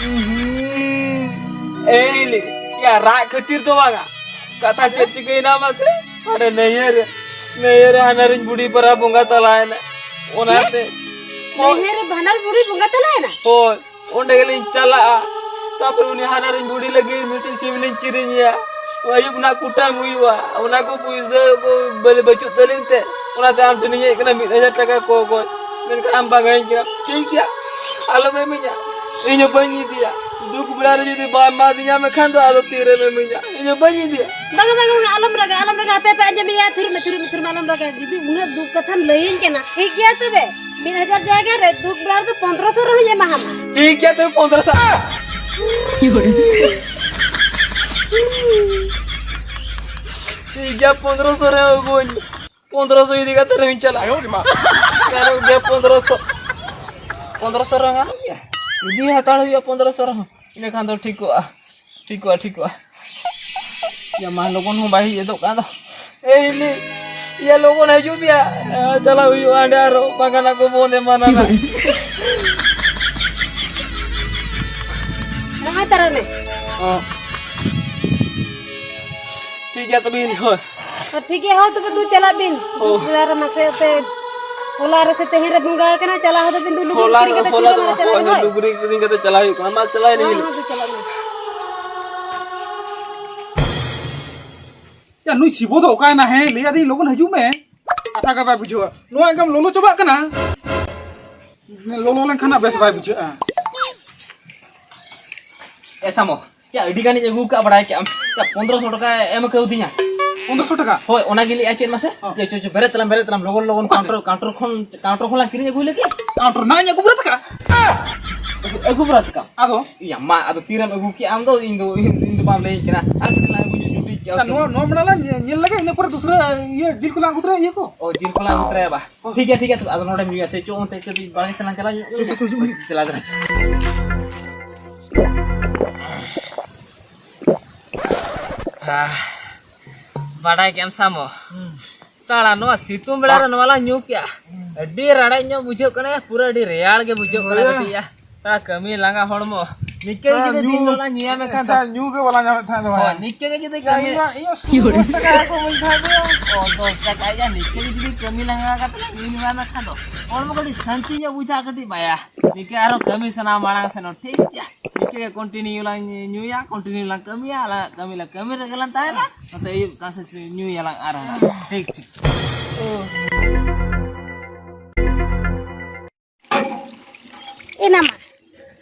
ᱩᱸᱦᱩᱸ᱾ ᱮ ᱦᱤᱞᱤ, ᱭᱟ, ᱨᱟᱜ ᱠᱷᱟᱹᱛᱤᱨ ᱫᱚ ᱵᱟᱝᱟ᱾ ᱠᱟᱛᱷᱟ ᱪᱮᱫ ᱪᱤᱠᱟᱹᱭᱮᱱᱟ ᱢᱟᱥᱮ? ᱦᱟᱸᱰᱮ ᱱᱟᱹᱭᱦᱟᱹᱨ ᱨᱮ, ᱱᱟᱹᱭᱦᱟᱹᱨ ᱨᱮ ᱦᱟᱱᱟᱨᱤᱧ ᱵᱩᱰᱷᱤ ᱯᱟᱨᱟ ᱵᱚᱸᱜᱟ ᱛᱟᱞᱟᱭᱮᱱᱟ᱾ ᱚᱱᱟᱛᱮ ᱪᱮᱫ? ᱱᱟᱹᱭᱦᱟᱹᱨ ᱨᱮ ᱵᱷᱟᱸᱰᱟᱱ ᱵᱩᱰᱷᱤ ᱵᱚᱸᱜᱟ ᱛᱟᱞᱟᱭᱮᱱᱟ? ᱦᱳᱭ᱾ ᱚᱸᱰᱮ ᱜᱮᱞᱤᱧ ᱪᱟᱞᱟᱜᱼᱟ᱾ ᱛᱟᱯᱚᱨᱮ ᱩᱱᱤ ᱦᱟᱱᱟᱨᱤᱧ ᱵᱩᱰᱷᱤ ᱞᱟᱹᱜᱤᱫ ᱢᱤᱫᱴᱤᱡ ᱥᱤᱢ ᱞᱤᱧ ᱠᱤᱨᱤᱧᱮᱭᱟ᱾ ᱟᱹᱭᱩᱵ ᱱᱟᱜ ᱠᱩᱴᱟᱹᱢ ᱦᱩᱭᱩᱜᱼᱟ᱾ ᱚᱱᱟ ᱠᱚ ᱯᱩᱭᱥᱟᱹ ᱠᱚ ᱵᱟᱞᱮ, ᱵᱟᱹᱪᱩᱜ ᱛᱟᱹᱞᱤᱧ ᱛᱮ, ᱚᱱᱟᱛᱮ ᱟᱢ ᱴᱷᱮᱱᱤᱧ ᱦᱮᱡ ᱟᱠᱟᱱᱟ ᱢᱤᱫ ᱦᱟᱡᱟᱨ ᱴᱟᱠᱟ ᱠᱚ ᱠᱚᱭ᱾ ᱢᱮᱱᱠᱷᱟᱱ ᱟᱢ ᱵᱟᱝ ᱤᱧ ᱠᱟᱱᱟ᱾ ᱴᱷᱤᱠ ᱜᱮᱭᱟ, ᱟᱞᱚᱢ ᱮᱢᱟᱹᱧᱟ᱾ ᱤᱧ ᱦᱚᱸ ᱵᱟᱹᱧ ᱤᱫᱤᱭᱟ᱾ ᱫᱩᱠ ᱵᱮᱲᱟ ᱨᱮ ᱡᱩᱫᱤ ᱵᱟᱢ ᱮᱢᱟᱫᱤᱧᱟ, ᱢᱮᱱᱠᱷᱟᱱ ᱫᱚ ᱟᱫᱚ ᱛᱤᱨᱮᱢ ᱮᱢᱟᱹᱧᱟ? ᱤᱧ ᱦᱚᱸ ᱵᱟᱹᱧ ᱤᱫᱤᱭᱟ᱾ ᱵᱟᱝᱟ, ᱵᱟᱝᱟ, ᱵᱟᱝᱟ, ᱟᱞᱚᱢ ᱨᱟᱜᱟ, ᱟᱞᱚᱢ ᱨᱟᱜᱟ, ᱦᱟᱯᱮ, ᱦᱟᱯᱮ, ᱟᱸᱡᱚᱢᱮᱭᱟ, ᱛᱷᱤᱨ ᱢᱮ, ᱛᱷᱤᱨ ᱢᱮ, ᱛᱷᱤᱨ ᱢᱮ, ᱟᱞᱚᱢ ᱨᱟᱜᱟ᱾ ᱡᱩᱫᱤ ᱩᱱᱟᱹᱜ ᱫᱩᱠ ᱠᱟᱛᱷᱟᱢ ᱞᱟᱹᱭᱟᱹᱧ ᱠᱟᱱᱟ, ᱴᱷᱤᱠ ᱜᱮᱭᱟ ᱛᱚᱵᱮ, ᱢᱤᱫ ᱦᱟᱡᱟᱨ ᱡᱟᱭᱜᱟ ᱨᱮ ᱫᱩᱠ ᱵᱮᱲᱟ ᱨᱮᱫᱚ ᱯᱚᱱᱫᱽᱨᱚᱥᱚ ᱨᱮᱦᱚᱸᱧ ᱮᱢᱟᱦᱟᱢᱟ᱾ ᱴᱷᱤᱠ ᱜᱮᱭᱟ ᱛᱚᱵᱮ, ᱯᱚᱱᱫᱽᱨᱚᱥᱚ᱾ ᱴᱷᱤᱠ ᱜᱮᱭᱟ, ᱯᱚᱱᱫᱽᱨᱚᱥᱚ ᱨᱮ ᱟᱹᱜᱩᱣᱟᱹᱧ ᱢᱮ᱾ ᱯᱚᱱᱫᱽᱨᱚᱥᱚ ᱤᱫᱤ ᱠᱟᱛᱮ ᱨᱮᱦᱚᱸᱧ ᱪᱟᱞᱟᱜᱼᱟ᱾ ᱜᱟᱱᱚᱜ ᱜᱮᱭᱟ ᱯᱚᱱᱫᱽᱨᱚᱥᱚ᱾ ᱯᱚᱱᱫᱽᱨᱚᱥᱚ ᱨᱮᱦᱚᱸ ᱜᱟᱱᱚᱜ ᱜᱮᱭᱟ᱾ ᱤᱫᱤ ᱦᱟᱛᱟᱲ ᱦᱩᱭᱩᱜᱼᱟ ᱯᱚᱱᱫᱽᱨᱚᱥᱚ ᱨᱮᱦᱚᱸ᱾ ᱤᱱᱟᱹ ᱠᱷᱟᱱ ᱫᱚ ᱴᱷᱤᱠᱚᱜᱼᱟ᱾ ᱴᱷᱤᱠᱚᱜᱼᱟ, ᱴᱷᱤᱠᱚᱜᱼᱟ᱾ ᱭᱟ ᱢᱟ, ᱞᱚᱜᱚᱱ ᱦᱚᱸ ᱵᱟᱭ ᱦᱮᱡ ᱜᱚᱫᱚᱜ ᱠᱟᱱ ᱫᱚ᱾ ᱮ ᱦᱤᱞᱤ, ᱭᱟ ᱞᱚᱜᱚᱱ ᱦᱤᱡᱩᱜ ᱢᱮᱭᱟ᱾ ᱮ, ᱪᱟᱞᱟᱜ ᱦᱩᱭᱩᱜᱼᱟ ᱦᱟᱸᱰᱮ ᱟᱨᱚ, ᱵᱟᱝᱠᱷᱟᱱ ᱟᱠᱚ ᱵᱚᱱᱫᱽ ᱮᱢᱟᱱᱟ ᱱᱟᱜ᱾ ᱱᱚᱜᱼᱚᱭ ᱛᱟᱨᱟᱱᱮ᱾ ᱦᱚᱸ᱾ ᱴᱷᱤᱠ ᱜᱮᱭᱟ ᱛᱚᱵᱮ ᱦᱤᱞᱤ, ᱦᱳᱭ᱾ ᱦᱚᱸ, ᱴᱷᱤᱠ ᱜᱮᱭᱟ, ᱦᱳᱭ ᱛᱚᱵᱮ ᱫᱩ ᱪᱟᱞᱟᱜ ᱵᱤᱱ᱾ ᱚ᱾ ᱫᱩ ᱟᱨ ᱢᱟᱥᱮ ᱚᱛᱮ ᱦᱚᱞᱟ ᱨᱮ ᱥᱮ ᱛᱮᱦᱮᱧ ᱨᱮ ᱵᱚᱸᱜᱟ ᱟᱠᱟᱱᱟ, ᱪᱟᱞᱟᱣ ᱦᱚᱫᱚᱜ ᱵᱤᱱ, ᱫᱩ ᱞᱩᱜᱽᱲᱤ ᱦᱚᱞᱟ, ᱠᱤᱨᱤᱧ ᱠᱟᱛᱮ ᱦᱚᱞᱟ ᱪᱩᱲᱤ ᱫᱚ ᱢᱟᱨᱟ ᱪᱟᱞᱟᱜ ᱵᱤᱱ, ᱦᱳᱭ᱾ ᱞᱩᱜᱽᱲᱤ ᱠᱤᱨᱤᱧ ᱠᱟᱛᱮ ᱪᱟᱞᱟᱣ ᱦᱩᱭᱩᱜ ᱠᱟᱱᱟ᱾ ᱢᱟ ᱪᱟᱞᱟᱣ ᱮᱱ ᱦᱳᱭ, ᱦᱤᱞᱤ᱾ ᱦᱳᱭ, ᱫᱩ ᱪᱟᱞᱟᱜ ᱵᱤᱱ᱾ ᱭᱟ, ᱱᱩᱭ ᱥᱤᱵᱚ ᱫᱚ ᱚᱠᱟᱭᱮᱱᱟ? ᱦᱮᱸ, ᱞᱟᱹᱭ ᱟᱹᱫᱤᱧ ᱞᱚᱜᱚᱱ ᱦᱤᱡᱩᱜ ᱢᱮ, ᱠᱟᱛᱷᱟ ᱜᱮ ᱵᱟᱭ ᱵᱩᱡᱷᱟᱹᱣᱟ᱾ ᱱᱚᱣᱟ ᱮᱠᱫᱚᱢ ᱞᱚᱞᱚ ᱪᱟᱵᱟᱜ ᱠᱟᱱᱟ, ᱞᱚᱞᱚ ᱞᱮᱱᱠᱷᱟᱱ ᱦᱟᱸᱜ ᱵᱮᱥ ᱵᱟᱭ ᱵᱩᱡᱷᱟᱹᱜᱼᱟ᱾ ᱮ ᱥᱟᱢᱚ, ᱭᱟ, ᱟᱹᱰᱤ ᱜᱟᱱᱤᱧ ᱟᱹᱜᱩ ᱠᱟᱜ, ᱵᱟᱲᱟᱭ ᱠᱮᱜ ᱟᱢ᱾ ᱭᱟ, ᱯᱚᱱᱫᱽᱨᱚᱥᱚ ᱴᱟᱠᱟ ᱮᱢ ᱠᱟᱣᱫᱤᱧᱟ᱾ ᱯᱚᱱᱫᱽᱨᱚᱥᱚ ᱴᱟᱠᱟ? ᱦᱳᱭ, ᱚᱱᱟ ᱜᱮ ᱞᱟᱹᱭᱮᱜᱼᱟ ᱪᱮᱫ ᱢᱟᱥᱮ? ᱦᱚᱸ᱾ ᱭᱟ, ᱪᱚ, ᱪᱚ, ᱵᱮᱨᱮᱫ ᱛᱟᱞᱟᱝ, ᱵᱮᱨᱮᱫ ᱛᱟᱞᱟᱝ, ᱞᱚᱜᱚᱱ, ᱞᱚᱜᱚᱱ, ᱚᱠᱟᱛᱮ? ᱠᱟᱣᱩᱱᱴᱟᱨ, ᱠᱟᱣᱩᱱᱴᱟᱨ ᱠᱷᱚᱱ, ᱠᱟᱣᱩᱱᱴᱟᱨ ᱠᱷᱚᱱ ᱞᱟᱝ ᱠᱤᱨᱤᱧ ᱟᱹᱜᱩᱭ ᱞᱟᱹᱜᱤᱫ᱾ ᱠᱟᱣᱩᱱᱴᱟᱨ ᱱᱟ ᱤᱧ ᱟᱹᱜᱩ ᱵᱟᱲᱟ ᱛᱟᱠᱟ᱾ ᱟᱹᱜᱩ, ᱟᱹᱜᱩ ᱵᱟᱲᱟ ᱛᱟᱠᱟᱢ? ᱟᱫᱚ? ᱭᱟ, ᱢᱟ, ᱟᱫᱚ ᱛᱤᱨᱮᱢ ᱟᱹᱜᱩ ᱠᱮᱜᱼᱟ ᱟᱢ ᱫᱚ? ᱤᱧ ᱫᱚ, ᱤᱧ, ᱤᱧ ᱫᱚ ᱵᱟᱢ ᱞᱟᱹᱭᱟᱹᱧ ᱠᱟᱱᱟ᱾ ᱟᱨ ᱪᱮᱫ ᱞᱟᱝ ᱟᱹᱜᱩ ᱧᱚᱜ ᱡᱩᱴᱤᱡ ᱠᱮᱜᱼᱟ? ᱱᱚᱣᱟ, ᱱᱚᱣᱟ ᱢᱟᱲᱟᱝ ᱞᱟᱝ ᱧᱮ-, ᱧᱮᱞ ᱞᱮᱜᱮ, ᱤᱱᱟᱹ ᱯᱚᱨᱮ ᱫᱚᱥᱨᱟ ᱤᱭᱟᱹ ᱡᱤᱞ ᱠᱚᱞᱟᱝ ᱟᱹᱜᱩ ᱛᱚᱨᱟᱭᱟ, ᱤᱭᱟᱹ ᱠᱚ᱾ ᱚ, ᱡᱤᱞ ᱠᱚᱞᱟᱝ ᱟᱹᱜᱩ ᱛᱚᱨᱟᱭᱟ ᱵᱟ? ᱦᱚᱸ᱾ ᱴᱷᱤᱠ ᱜᱮᱭᱟ, ᱴᱷᱤᱠ ᱜᱮᱭᱟ, ᱛᱚᱵᱮ ᱟᱫᱚ ᱱᱚᱰᱮᱢ ᱧᱩᱭᱟ ᱥᱮ? ᱪᱚ, ᱚᱱᱛᱮ ᱠᱟᱹᱴᱤᱡ ᱵᱟᱲᱜᱮ ᱥᱮᱫ ᱞᱟᱝ ᱪᱟᱞᱟᱣ ᱧᱚᱜ ᱞᱮᱱ ᱪᱚ, ᱪᱚ, ᱜᱮ᱾ ᱪᱚ, ᱪᱚ, ᱪᱚ᱾ ᱫᱮᱞᱟ, ᱫᱮᱞᱟ, ᱪᱚ᱾ ᱟᱦ, ᱵᱟᱰᱟᱭ ᱠᱮᱜ ᱟᱢ ᱥᱟᱢᱚ? ᱦᱩᱸ᱾ ᱥᱟᱲᱟ, ᱱᱚᱣᱟ ᱥᱤᱛᱩᱝ ᱵᱮᱲᱟ ᱨᱮ ᱱᱚᱣᱟ ᱞᱟᱝ ᱧᱩ ᱠᱮᱜᱼᱟ᱾ ᱦᱩᱸ᱾ ᱟᱹᱰᱤ ᱨᱟᱲᱮᱡ ᱧᱚᱜ ᱵᱩᱡᱷᱟᱹᱜ ᱠᱟᱱᱟ, ᱯᱩᱨᱟᱹ ᱟᱹᱰᱤ ᱨᱮᱭᱟᱲ ᱜᱮ ᱵᱩᱡᱷᱟᱹᱜ ᱠᱟᱱᱟ ᱦᱳᱭ᱾ ᱠᱟᱹᱴᱤᱡ, ᱭᱟ᱾ ᱥᱟᱲᱟ, ᱠᱟᱹᱢᱤ ᱞᱟᱸᱜᱟ ᱦᱚᱲᱢᱚ᱾ ᱱᱤᱝᱠᱟᱹ ᱜᱮ ᱥᱟᱲᱟ, ᱡᱩᱫᱤ ᱫᱤᱱ ᱧᱩ, ᱦᱤᱞᱳᱜ ᱞᱟᱝ ᱧᱩᱭᱟ ᱢᱮᱱᱠᱷᱟᱱ ᱫᱚ᱾ ᱥᱟᱲᱟ, ᱧᱩ ᱜᱮ ᱵᱟᱞᱟᱝ ᱧᱟᱢᱮᱫ ᱛᱟᱦᱮᱸᱫ ᱫᱚ ᱭᱟ, ᱵᱟᱝ᱾ ᱤᱧ ᱢᱟ, ᱤᱧ ᱢᱟ ᱥᱩᱫᱷᱩ ᱫᱚᱥ ᱴᱟᱠᱟ ᱠᱚ ᱤᱢᱟᱹᱧ ᱛᱟᱦᱮᱸᱫ ᱫᱚ ᱭᱟ᱾ ᱚ, ᱫᱚᱥ ᱴᱟᱠᱟ ᱭᱟ, ᱱᱤᱝᱠᱟᱹ ᱜᱮ ᱡᱩᱫᱤ ᱠᱟᱹᱢᱤ ᱞᱟᱸᱜᱟ ᱠᱟᱛᱮ ᱞᱟᱝ ᱧᱩ ᱧᱩᱭᱟ ᱢᱮᱱᱠᱷᱟᱱ ᱫᱚ ᱦᱚᱲᱢᱚ ᱠᱟᱹᱴᱤᱡ ᱥᱟᱹᱱᱛᱤ ᱧᱚᱜ ᱵᱩᱡᱷᱟᱹᱜᱼᱟ, ᱠᱟᱹᱴᱤᱡ ᱵᱟᱭᱟ᱾ ᱱᱤᱝᱠᱟᱹ ᱟᱨᱦᱚᱸ ᱠᱟᱹᱢᱤ ᱥᱟᱱᱟ ᱢᱟᱲᱟᱝ ᱥᱮᱱ ᱦᱚᱸ, ᱴᱷᱤᱠ ᱜᱮᱭᱟ᱾ ᱱᱤᱝᱠᱟᱹ ᱜᱮ continue ᱞᱟᱝ ᱧᱩᱭᱟ, continue ᱞᱟᱝ ᱠᱟᱹᱢᱤᱭᱟ, ᱟᱞᱟᱝ ᱠᱟᱹᱢᱤ ᱞᱟᱝ ᱠᱟᱹᱢᱤ ᱨᱮᱜᱮ ᱞᱟᱝ ᱛᱟᱦᱮᱱᱟ᱾ ᱱᱚᱛᱮ ᱟᱹᱭᱩᱵ ᱠᱟᱱ ᱥᱮ ᱧᱩᱭᱟᱞᱟᱝ ᱟᱨᱦᱚᱸ᱾ ᱴᱷᱤᱠ, ᱴᱷᱤᱠ᱾ ᱮᱱᱟ ᱢᱟ,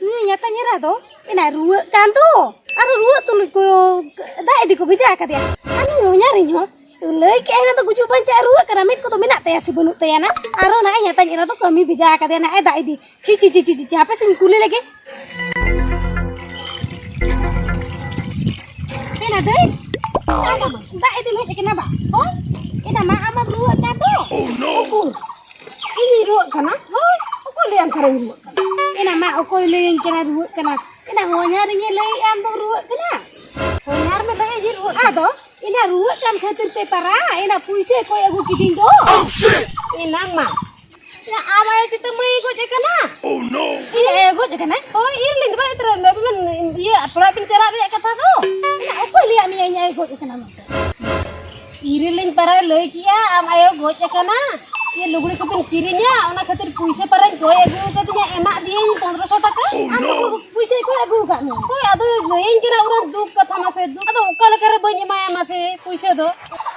ᱱᱩᱭ ᱧᱟᱛᱟᱧ ᱮᱨᱟ ᱫᱚ ᱮᱱᱟ ᱨᱩᱣᱟᱹᱜ ᱠᱟᱱ ᱫᱚ, ᱟᱨ ᱨᱩᱣᱟᱹᱜ ᱛᱩᱞᱩᱡ ᱠᱚ ᱫᱟᱜ ᱤᱫᱤ ᱠᱚ ᱵᱷᱮᱡᱟ ᱟᱠᱟᱫᱮᱭᱟ᱾ ᱟᱨ ᱱᱩᱭ ᱦᱚᱧᱦᱟᱨᱤᱧ ᱦᱚᱸ ᱞᱟᱹᱭ ᱠᱮᱜᱼᱟᱭ ᱮᱱᱟ ᱫᱚ ᱜᱩᱡᱩᱜ ᱵᱟᱧᱪᱟᱜ ᱨᱩᱣᱟᱹᱜ ᱠᱟᱱᱟ, ᱢᱮᱫ ᱠᱚᱫᱚ ᱢᱮᱱᱟᱜ ᱛᱟᱭᱟ ᱥᱮ ᱵᱟᱹᱱᱩᱜ ᱛᱟᱭᱟ ᱱᱟ? ᱟᱨᱦᱚᱸ ᱱᱟ ᱧᱟᱛᱟᱧ ᱮᱨᱟ ᱫᱚ ᱠᱟᱹᱢᱤ ᱵᱷᱮᱡᱟ ᱟᱠᱟᱫᱮᱭᱟ ᱱᱟ ᱮ ᱫᱟᱜ ᱤᱫᱤ᱾ ᱪᱷᱤ, ᱪᱷᱤ, ᱪᱷᱤ, ᱪᱷᱤ, ᱪᱷᱤ, ᱦᱟᱯᱮ ᱥᱮᱧ ᱠᱩᱞᱤ ᱞᱮᱜᱮ᱾ ᱦᱮᱸ, ᱱᱟ ᱫᱟᱹᱭ᱾ ᱫᱟᱜ ᱤᱫᱤᱢ ᱦᱮᱡ ᱟᱠᱟᱱᱟ ᱵᱟ? ᱦᱳᱭ᱾ ᱮᱱᱟ ᱢᱟ, ᱟᱢ ᱢᱟᱢ ᱨᱩᱣᱟᱹᱜ ᱠᱟᱱ ᱫᱚ᱾ Oh, no. ᱩᱠᱩᱨ? ᱤᱧᱤᱧ ᱨᱩᱣᱟᱹᱜ ᱠᱟᱱᱟ? ᱦᱳᱭ᱾ ᱚᱠᱚᱭ ᱞᱟᱹᱭᱟᱢ ᱠᱟᱱᱟ ᱨᱩᱣᱟᱹᱜ ᱠᱟᱱᱟ? ᱮᱱᱟ ᱢᱟ, ᱚᱠᱚᱭ ᱞᱟᱹᱭᱟᱹᱧ ᱠᱟᱱᱟ ᱨᱩᱣᱟᱹᱜ ᱠᱟᱱᱟ? ᱮᱱᱟ ᱦᱚᱧᱦᱟᱨᱤᱧ ᱮ ᱞᱟᱹᱭᱮᱜᱼᱟ ᱟᱢ ᱫᱚᱢ ᱨᱩᱣᱟᱹᱜ ᱠᱟᱱᱟ᱾ ᱦᱚᱧᱦᱟᱨ ᱢᱮ ᱞᱟᱹᱭᱮᱜᱼᱟ ᱡᱮ ᱨᱩᱣᱟᱹᱜ ᱠᱟᱱᱟ᱾ ᱟᱫᱚ? ᱮᱱᱟ ᱨᱩᱣᱟᱹᱜ ᱠᱟᱱ ᱠᱷᱟᱹᱛᱤᱨ ᱛᱮ ᱯᱟᱨᱟ, ᱮᱱᱟ ᱯᱩᱭᱥᱟᱹ ᱠᱚᱭ ᱟᱹᱜᱩ ᱠᱤᱫᱤᱧ ᱫᱚ᱾ Oh, shit! ᱮᱱᱟ ᱢᱟ᱾ ᱮᱱᱟ ᱟᱢ ᱟᱭᱳ ᱪᱮᱛᱟ ᱢᱟᱹᱭ ᱜᱚᱡ ᱟᱠᱟᱱᱟ? Oh, no! ᱤᱧ ᱟᱭᱳ ᱜᱚᱡ ᱟᱠᱟᱱᱟᱭ? ᱦᱳᱭ, ᱤᱨ ᱞᱤᱧ ᱫᱚ ᱵᱟᱭ ᱩᱛᱟᱹᱨ ᱢᱮ, ᱟᱵᱤᱱ ᱤᱭᱟᱹ ᱯᱟᱲᱦᱟᱜ ᱵᱤᱱ ᱪᱟᱞᱟᱜ ᱨᱮᱭᱟᱜ ᱠᱟᱛᱷᱟ ᱫᱚ᱾ ᱮᱱᱟ ᱚᱠᱚᱭ ᱞᱟᱹᱭᱟᱫ ᱢᱮᱭᱟ ᱤᱧ ᱟᱭᱳ ᱜᱚᱡ ᱟᱠᱟᱱᱟ ᱢᱮᱱᱛᱮ? ᱤᱨ ᱞᱤᱧ ᱯᱟᱨᱟᱭ ᱞᱟᱹᱭ ᱠᱮᱜᱼᱟ, ᱟᱢ ᱟᱭᱳ ᱜᱚᱡ ᱟᱠᱟᱱᱟ᱾ ᱤᱭᱟᱹ ᱞᱩᱜᱽᱲᱤ ᱠᱚᱵᱤᱱ ᱠᱤᱨᱤᱧᱟ, ᱚᱱᱟ ᱠᱷᱟᱹᱛᱤᱨ ᱯᱩᱭᱥᱟᱹ ᱯᱟᱨᱟᱧ ᱠᱚᱭ ᱟᱹᱜᱩ ᱟᱠᱟᱫᱤᱧᱟ, ᱮᱢᱟᱜ ᱫᱤᱭᱟᱹᱧ ᱯᱚᱱᱫᱽᱨᱚᱥᱚ ᱴᱟᱠᱟ᱾ Oh, ᱟᱢ no! ᱫᱚ ᱯᱩᱭᱥᱟᱹᱭ ᱠᱚᱭ ᱟᱹᱜᱩ ᱟᱠᱟᱫ ᱢᱮᱭᱟ? ᱦᱳᱭ, ᱟᱫᱚ ᱞᱟᱹᱭᱟᱹᱧ ᱠᱟᱱᱟ ᱩᱱᱟᱹᱜ ᱫᱩᱠ ᱠᱟᱛᱷᱟ ᱢᱟᱥᱮ, ᱫᱩᱠ᱾ ᱟᱫᱚ ᱚᱠᱟ ᱞᱮᱠᱟᱨᱮ ᱵᱟᱹᱧ ᱮᱢᱟᱭᱟ ᱢᱟᱥᱮ ᱯᱩᱭᱥᱟᱹ ᱫᱚ?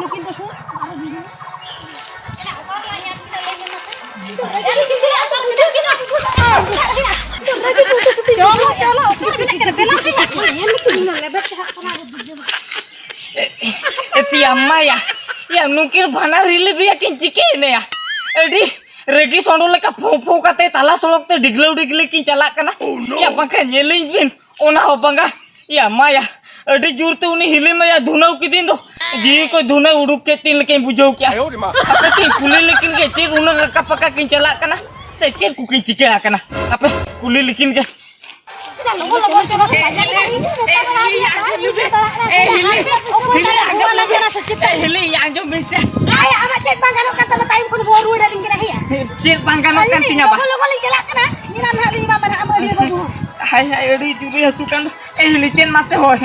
ᱱᱩᱠᱤᱱ ᱫᱚ ᱥᱩᱨ᱾ ᱪᱚᱞᱚ, ᱪᱚᱞᱚ, ᱚᱠᱟ ᱨᱮ ᱪᱟᱞᱟᱜ ᱠᱟᱱᱟ? ᱫᱮᱞᱟ ᱥᱮ᱾ ᱮ, ᱮ, ᱛᱤᱭᱟ ᱢᱟᱭᱟ, ᱭᱟ, ᱱᱩᱠᱤᱱ ᱵᱟᱱᱟᱨ ᱦᱤᱞᱤ ᱫᱚᱭᱟ ᱠᱤᱱ ᱪᱤᱠᱟᱹᱭᱮᱱᱟ ᱭᱟ? ᱟᱹᱰᱤ ᱨᱟᱹᱜᱤ ᱥᱚᱸᱰᱚ ᱞᱮᱠᱟ ᱯᱷᱚᱸ ᱯᱷᱚᱸ ᱠᱟᱛᱮ ᱛᱟᱞᱟ ᱥᱚᱲᱚᱠ ᱛᱮ ᱰᱤᱜᱽᱞᱟᱹᱣ ᱰᱤᱜᱽᱞᱟᱹ ᱠᱤᱱ ᱪᱟᱞᱟᱜ ᱠᱟᱱᱟ᱾ ᱭᱟ, ᱵᱟᱝᱠᱷᱟᱱ ᱧᱮᱞᱤᱧ ᱵᱤᱱ, ᱚᱱᱟ ᱦᱚᱸ ᱵᱟᱝᱟ᱾ ᱭᱟ ᱢᱟᱭᱟ, ᱟᱹᱰᱤ ᱡᱳᱨ ᱛᱮ ᱩᱱᱤ ᱦᱤᱞᱤ ᱢᱟᱭᱟ ᱫᱷᱩᱱᱟᱹᱣ ᱠᱤᱫᱤᱧ ᱫᱚ᱾ ᱡᱤᱣᱤ ᱠᱚ ᱫᱷᱩᱱᱟᱹᱣ ᱩᱰᱩᱠ ᱠᱮᱫ ᱛᱤᱧ ᱞᱮᱠᱟᱧ ᱵᱩᱡᱷᱟᱹᱣ ᱠᱮᱜᱼᱟ᱾ ᱟᱯᱮ ᱠᱤᱱ ᱠᱩᱞᱤ ᱞᱮᱠᱤᱱ ᱜᱮ, ᱪᱮᱫ ᱩᱱᱟᱹᱜ ᱨᱟᱠᱟᱵ ᱯᱟᱠᱟ ᱠᱤᱱ ᱪᱟᱞᱟᱜ ᱠᱟᱱᱟ? ᱥᱮ ᱪᱮᱫ ᱠᱚᱠᱤᱱ ᱪᱤᱠᱟᱹ ᱟᱠᱟᱱᱟ? ᱟᱯᱮ ᱠᱩᱞᱤ ᱞᱮᱠᱤᱱ ᱜᱮ᱾ ᱪᱮᱫᱟᱜ ᱞᱚᱜᱚᱱ ᱞᱚᱜᱚᱱ ᱪᱟᱞᱟᱜ ᱠᱟᱱᱟ? ᱮ, ᱦᱤᱞᱤ, ᱟᱸᱡᱚᱢ ᱞᱮᱢᱮ᱾ ᱮ, ᱦᱤᱞᱤ, ᱟᱸᱡᱚᱢ ᱞᱮᱢᱮ᱾ ᱮ, ᱦᱤᱞᱤ, ᱟᱸᱡᱚᱢ ᱢᱮᱥᱮ᱾ ᱟᱭ, ᱟᱢᱟᱜ ᱪᱮᱫ ᱵᱟᱝ ᱜᱟᱱᱚᱜ ᱠᱟᱱ ᱛᱟᱢᱟ? ᱛᱟᱭᱚᱢ ᱠᱷᱚᱱ ᱵᱚᱦᱚᱜ ᱨᱩᱣᱟᱹᱲ ᱟᱹᱞᱤᱧ ᱠᱟᱱᱟ, ᱦᱮᱸᱭᱟ᱾ ᱪᱮᱫ ᱵᱟᱝ ᱜᱟᱱᱚᱜ ᱠᱟᱱ ᱛᱤᱧᱟ ᱵᱟ? ᱞᱚᱜᱚᱱ ᱞᱚᱜᱚᱱ ᱞᱤᱧ ᱪᱟᱞᱟᱜ ᱠᱟᱱᱟ᱾ ᱧᱮᱞᱟᱢ ᱱᱟᱦᱟᱜ ᱞᱤᱧ ᱵᱟᱢ ᱱᱟᱦᱟᱜ ᱟᱢ ᱟᱹᱰᱤ ᱵᱟᱹᱵᱩ᱾ ᱦᱟᱭ, ᱦᱟᱭ, ᱟᱹᱰᱤ ᱡᱳᱨᱮ ᱦᱟᱹᱥᱩ ᱠᱟᱱ ᱫᱚ᱾ ᱮ, ᱦᱤᱞᱤ, ᱪᱮᱫ ᱢᱟᱥᱮ ᱦᱳᱭ?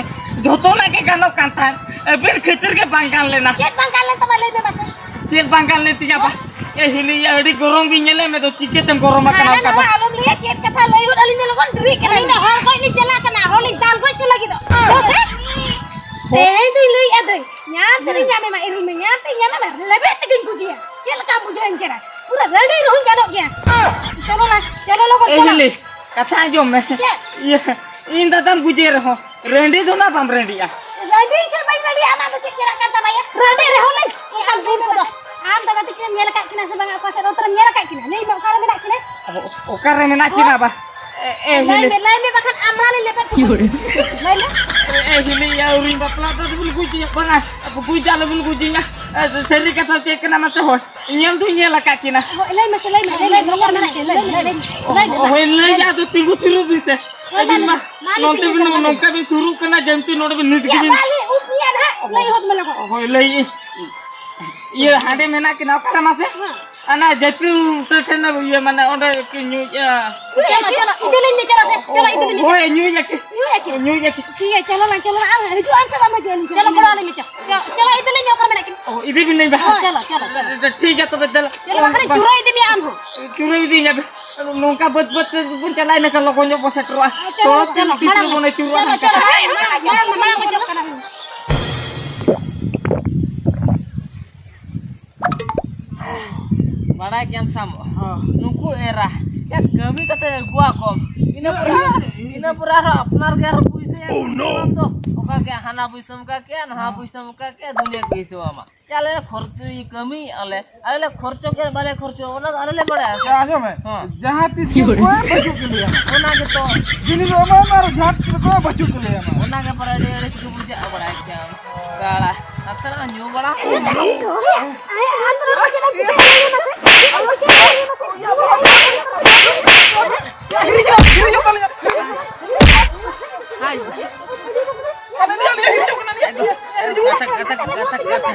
ᱡᱷᱚᱛᱚᱱᱟᱜ ᱜᱮ ᱜᱟᱱᱚᱜ ᱠᱟᱱ ᱛᱟᱦᱮᱸᱫ, ᱟᱹᱵᱤᱱ ᱠᱷᱟᱹᱛᱤᱨ ᱜᱮ ᱵᱟᱝ ᱜᱟᱱ ᱞᱮᱱᱟ᱾ ᱪᱮᱫ ᱵᱟᱝ ᱜᱟᱱ ᱞᱮᱱ ᱛᱟᱢᱟ? ᱞᱟᱹᱭ ᱢᱮ ᱢᱟᱥᱮ᱾ ᱪᱮᱫ ᱵᱟᱝ ᱜᱟᱱ ᱞᱮᱱ ᱛᱤᱧᱟ ᱵᱟ? ᱮ, ᱦᱤᱞᱤ, ᱟᱹᱰᱤ ᱜᱚᱨᱚᱢ ᱜᱤᱧ ᱧᱮᱞᱮᱫ ᱢᱮ ᱫᱚ, ᱪᱤᱠᱟᱹᱛᱮᱢ ᱜᱚᱨᱚᱢ ᱟᱠᱟᱱᱟ ᱦᱟᱱᱟ ᱚᱱᱠᱟ ᱫᱚ? ᱱᱟᱣᱟ ᱟᱞᱚᱢ ᱞᱟᱹᱭᱟ, ᱪᱮᱫ ᱠᱟᱛᱷᱟ ᱞᱟᱹᱭ ᱦᱚᱫ ᱟᱹᱞᱤᱧ ᱢᱮ ᱞᱚᱜᱚᱱ, ᱰᱮᱨᱤᱜ ᱠᱟᱱᱟ᱾ ᱟᱹᱞᱤᱧ ᱫᱚ ᱦᱚᱲ ᱜᱚᱡ ᱞᱤᱧ ᱪᱟᱞᱟᱜ ᱠᱟᱱᱟ, ᱦᱚᱲ ᱞᱤᱧ ᱫᱟᱞ ᱜᱚᱡ ᱠᱚ ᱞᱟᱹᱜᱤᱫᱚᱜ᱾ ᱦᱮᱸ ᱥᱮ? ᱛᱮᱦᱮᱧ ᱫᱚᱧ ᱞᱟᱹᱭᱮᱫᱼᱟ ᱫᱟᱹᱭ, ᱧᱟᱢ ᱛᱮᱫᱚᱧ ᱧᱟᱢᱮ ᱢᱟ, ᱤᱨᱤᱞ ᱢᱮ, ᱧᱟᱢ ᱛᱮᱧ ᱧᱟᱢᱮ ᱢᱟ, ᱞᱮᱵᱮᱫ ᱛᱮᱜᱮᱧ ᱜᱩᱡᱮᱭᱟ᱾ ᱪᱮᱫ ᱞᱮᱠᱟᱢ ᱵᱩᱡᱷᱟᱹᱣᱟᱹᱧ ᱠᱟᱱᱟ? ᱯᱩᱨᱟᱹ ᱨᱟᱹᱰᱤ ᱨᱮᱦᱚᱸᱧ ᱜᱟᱱᱚᱜ ᱜᱮᱭᱟ᱾ ᱪᱚᱞᱚ ᱱᱟ, ᱪᱚᱞᱚ ᱞᱚᱜᱚᱱ ᱮ ᱪᱚᱞᱚ᱾ ᱦᱤᱞᱤ, ᱠᱟᱛᱷᱟ ᱟᱸᱡᱚᱢ ᱢᱮ᱾ ᱪᱮᱫ? ᱤᱭᱟᱹ, ᱤᱧ ᱫᱟᱫᱟᱢ ᱜᱩᱡᱮ ᱨᱮᱦᱚᱸ, ᱨᱟᱺᱰᱤ ᱫᱚ ᱱᱟ ᱵᱟᱢ ᱨᱟᱺᱰᱤᱜᱼᱟ᱾ ᱨᱟᱺᱰᱤ ᱥᱮ ᱵᱟᱹᱧ ᱨᱟᱺᱰᱤᱜᱼᱟ, ᱟᱢᱟᱜ ᱫᱚ ᱪᱮᱫ ᱪᱮᱨᱟᱜ ᱠᱟᱱ ᱛᱟᱢᱟ ᱭᱟ? ᱨᱟᱺᱰᱤ ᱨᱮᱦᱚᱸ ᱞᱮ ᱚᱱᱠᱟᱱ ᱵᱩᱞ ᱠᱚᱫᱚ᱾ ᱟᱢ ᱫᱚ ᱜᱟᱛᱮ ᱠᱤᱱᱮᱢ ᱧᱮᱞ ᱟᱠᱟᱫ ᱠᱤᱱᱟ ᱥᱮ ᱵᱟᱝᱟ? ᱚᱠᱟ ᱥᱮᱫ ᱨᱚᱛ ᱨᱮᱢ ᱧᱮᱞ ᱟᱠᱟᱫ ᱠᱤᱱᱟ? ᱞᱟᱹᱭ ᱢᱮ, ᱚᱠᱟ ᱨᱮ ᱢᱮᱱᱟᱜ ᱠᱤᱱᱟ? ᱚ-, ᱚᱠᱟ ᱨᱮ ᱢᱮᱱᱟᱜ ᱠᱤᱱᱟ ᱵᱟ? ᱮ, ᱮ, ᱞᱟᱹᱭ ᱦᱤᱞᱤ᱾ ᱢᱮ, ᱞᱟᱹᱭ ᱢᱮ, ᱵᱟᱠᱷᱟᱱ ᱟᱢ ᱦᱟᱸᱜ ᱞᱮ ᱞᱮᱵᱮᱫ ᱠᱚᱣᱟ᱾ ᱞᱟᱹᱭ ᱢᱮ᱾ ᱮ, ᱮ, ᱦᱤᱞᱤ, ᱭᱟ, ᱟᱹᱣᱨᱤᱧ ᱵᱟᱯᱞᱟ ᱫᱚ ᱟᱫᱚ ᱵᱤᱱ ᱜᱩᱡᱤᱧᱟ᱾ ᱵᱟᱝᱟ, ᱜᱩᱡ ᱫᱚ ᱟᱞᱚ ᱵᱤᱱ ᱜᱩᱡᱤᱧᱟ᱾ ᱮ, ᱥᱟᱹᱨᱤ ᱠᱟᱛᱷᱟ ᱪᱮᱫ ᱠᱟᱱᱟ ᱢᱟᱥᱮ ᱦᱳᱭ? ᱧᱮᱞ ᱫᱩᱧ ᱧᱮᱞ ᱟᱠᱟᱫ ᱠᱤᱱᱟ᱾ ᱦᱳᱭ, ᱞᱟᱹᱭ ᱢᱮᱥᱮ, ᱞᱟᱹᱭ ᱢᱮ, ᱞᱟᱹᱭ ᱢᱮ, ᱞᱟᱹᱭ ᱢᱮ, ᱞᱟᱹᱭ ᱢᱮ, ᱞᱟᱹᱭ ᱢᱮ, ᱞᱟᱹᱭ ᱢᱮ, ᱞᱟᱹᱭ ᱢᱮ, ᱦᱳᱭ, ᱞᱟᱹᱭ ᱢᱮ᱾ ᱟᱫᱚ ᱛᱤᱸᱜᱩ ᱛᱷᱤᱨᱚᱜ ᱵᱤᱱ ᱥᱮ᱾ ᱦᱳᱭ, ᱟᱹᱵᱤᱱ ᱢᱟ ᱢᱟ, ᱢᱟ, ᱞᱟᱹᱭ ᱱᱚᱱᱛᱮ ᱢᱮ, ᱵᱤᱱ ᱢᱟ, ᱞᱟᱹᱭ ᱢᱮ᱾ ᱱᱚᱝᱠᱟ ᱵᱤᱱ ᱥᱩᱨᱩᱜ ᱠᱟᱱᱟ, ᱡᱟᱹᱱᱛᱤ ᱱᱚᱰᱮ ᱵᱤᱱ ᱱᱤᱛ ᱭᱟ, ᱜᱮᱵᱤᱱ ᱢᱟ, ᱞᱟᱹᱭ, ᱩᱯ, ᱭᱟ, ᱞᱟᱹᱭ ᱦᱚᱫ ᱢᱮ ᱞᱚᱜᱚᱱ᱾ ᱦᱳᱭ, ᱞᱟᱹᱭ ᱤᱭᱟᱹ, ᱦᱟᱸᱰᱮ ᱢᱮᱱᱟᱜ ᱠᱤᱱᱟ, ᱚᱠᱟᱨᱮ ᱢᱟᱥᱮ? ᱦᱮᱸ᱾ ᱚᱱᱟ ᱡᱟᱹᱛᱤ ᱩᱛᱟᱹᱨ ᱴᱷᱮᱱ ᱤᱭᱟᱹ, ᱢᱟᱱᱮ, ᱚᱸᱰᱮ ᱠᱤᱱ ᱧᱩᱭᱮᱫᱼᱟ᱾ ᱪᱟᱞᱟᱜ, ᱪᱟᱞᱟᱜ, ᱤᱫᱤ ᱞᱤᱧ ᱢᱮ, ᱪᱟᱞᱟᱜ ᱥᱮ᱾ ᱪᱟᱞᱟᱜ, ᱤᱫᱤ ᱞᱤᱧ ᱢᱮ᱾ ᱦᱳᱭ, ᱧᱩᱭᱮᱫᱼᱟ ᱠᱤᱱ᱾ ᱧᱩᱭᱮᱫᱼᱟ ᱠᱤᱱ? ᱧᱩᱭᱮᱫᱼᱟ ᱠᱤᱱ᱾ ᱴᱷᱤᱠ ᱜᱮᱭᱟ, ᱪᱟᱞᱟᱜ ᱟᱹᱞᱤᱧ, ᱪᱟᱞᱟᱜ ᱟᱹᱞᱤᱧ᱾ ᱪᱟᱞᱟᱜ ᱟᱹᱞᱤᱧ ᱢᱮ᱾ ᱪᱟᱞᱟᱜ, ᱪᱟᱞᱟᱜ, ᱤᱫᱤ ᱞᱤᱧ ᱢᱮ, ᱚᱠᱟᱨᱮ ᱢᱮᱱᱟᱜ ᱠᱤᱱ? ᱚ, ᱤᱫᱤ ᱵᱤᱱ ᱞᱟᱹᱭ ᱵᱟ᱾ ᱦᱳᱭ, ᱪᱟᱞᱟᱜ, ᱪᱟᱞᱟᱜ, ᱪᱟᱞᱟᱜ᱾ ᱴᱷᱤᱠ ᱜᱮᱭᱟ ᱛᱚᱵᱮ, ᱫᱮᱞᱟ᱾ ᱪᱟᱞᱟᱜ, ᱵᱟᱠᱷᱟᱱ ᱪᱩᱨᱟᱹ ᱤᱫᱤ ᱢᱮᱭᱟ ᱟᱢ ᱦᱚᱸ᱾ ᱪᱩᱨᱟᱹ ᱤᱫᱤ ᱧᱟ ᱵᱮ᱾ ᱱᱚᱝᱠᱟ ᱵᱟᱹᱫ ᱵᱟᱹᱫ ᱛᱮ ᱵᱚᱱ ᱪᱟᱞᱟᱜᱼᱟ, ᱤᱱᱟᱹᱠᱷᱟᱱ ᱞᱚᱜᱚᱱ ᱧᱚᱜ ᱵᱚᱱ ᱥᱮᱴᱮᱨᱚᱜᱼᱟ᱾ ᱦᱮᱸ, ᱪᱚᱞᱚ, ᱛᱚ, ᱪᱚᱞᱚ, ᱛᱤᱥ ᱢᱟᱲᱟᱝ ᱵᱚᱱ ᱢᱮ᱾ ᱟᱹᱪᱩᱨᱚᱜᱼᱟ ᱪᱚᱞᱚ, ᱦᱟᱱᱛᱮ? ᱪᱚᱞᱚ, ᱢᱟᱲᱟᱝ, ᱢᱟᱲᱟᱝ, ᱢᱟᱲᱟᱝ ᱵᱚᱱ ᱪᱟᱞᱟᱜ ᱠᱟᱱᱟ᱾ ᱵᱟᱲᱟᱭ ᱜᱮᱭᱟᱢ ᱥᱟᱢ, ᱦᱮᱸ᱾ ᱱᱩᱠᱩ ᱮᱨᱟ, ᱭᱟ, ᱠᱟᱹᱢᱤ ᱠᱟᱛᱮ ᱟᱹᱜᱩᱣᱟ ᱠᱚᱢ᱾ ᱤᱱᱟᱹ ᱯᱚᱨᱮ, ᱤᱱᱟᱹ ᱯᱚᱨᱮ ᱟᱨᱦᱚᱸ ᱟᱯᱱᱟᱨ ᱜᱮ ᱟᱨᱦᱚᱸ ᱯᱩᱭᱥᱟᱹ ᱮᱢ ᱠᱚᱣᱟᱢ ᱫᱚ᱾ ᱚᱠᱟ ᱜᱮ ᱦᱟᱱᱟ ᱯᱩᱭᱥᱟᱹᱢ ᱚᱠᱟ ᱠᱮᱜᱼᱟ, ᱱᱟᱦᱟ ᱯᱩᱭᱥᱟᱹᱢ ᱚᱠᱟ ᱠᱮᱜᱼᱟ, ᱫᱩᱱᱤᱭᱟᱹ ᱠᱚ ᱦᱤᱥᱟᱹᱵ ᱟᱢᱟ᱾ ᱪᱮᱫ ᱟᱞᱮ ᱞᱮ ᱠᱷᱚᱨᱪᱚᱭ ᱠᱟᱹᱢᱤᱭᱮᱫᱼᱟ ᱞᱮ, ᱟᱞᱮ ᱞᱮ ᱠᱷᱚᱨᱪᱚ ᱠᱮᱫ ᱵᱟᱞᱮ ᱠᱷᱚᱨᱪᱚ, ᱚᱱᱟ ᱫᱚ ᱟᱞᱮ ᱞᱮ ᱵᱟᱲᱟᱭᱟ ᱥᱮ᱾ ᱮ, ᱟᱸᱡᱚᱢ ᱢᱮ, ᱦᱮᱸ᱾ ᱡᱟᱦᱟᱸ ᱛᱤᱥ ᱜᱮ ᱚᱠᱚᱭ ᱵᱟᱹᱪᱩᱜ ᱠᱚ ᱞᱟᱹᱭᱟ᱾ ᱚᱱᱟ ᱜᱮᱛᱚ᱾ ᱵᱤᱱᱤ ᱫᱚ ᱮᱢᱟᱭ ᱢᱮ ᱟᱨ ᱡᱟᱦᱟᱸ ᱛᱤᱥ ᱚᱠᱚᱭ ᱵᱟᱹᱪᱩᱜ ᱠᱚ ᱞᱟᱹᱭᱟ ᱢᱟ᱾ ᱚᱱᱟ ᱜᱮ ᱯᱟᱨᱟ ᱟᱹᱰᱤ ᱟᱹᱲᱤᱥ ᱜᱮ ᱵᱩᱡᱷᱟᱹᱜᱼᱟ, ᱵᱟᱲᱟᱭ ᱠᱮᱭᱟᱢ᱾ ᱥᱟᱲᱟ, ᱟᱪᱪᱷᱟ, ᱧᱩ ᱵᱟᱲᱟ᱾ ᱦᱟᱭ᱾ ᱠᱟᱛᱷᱟ, ᱠᱟᱛᱷᱟ, ᱠᱟᱛᱷᱟ, ᱠᱟᱛᱷᱟ᱾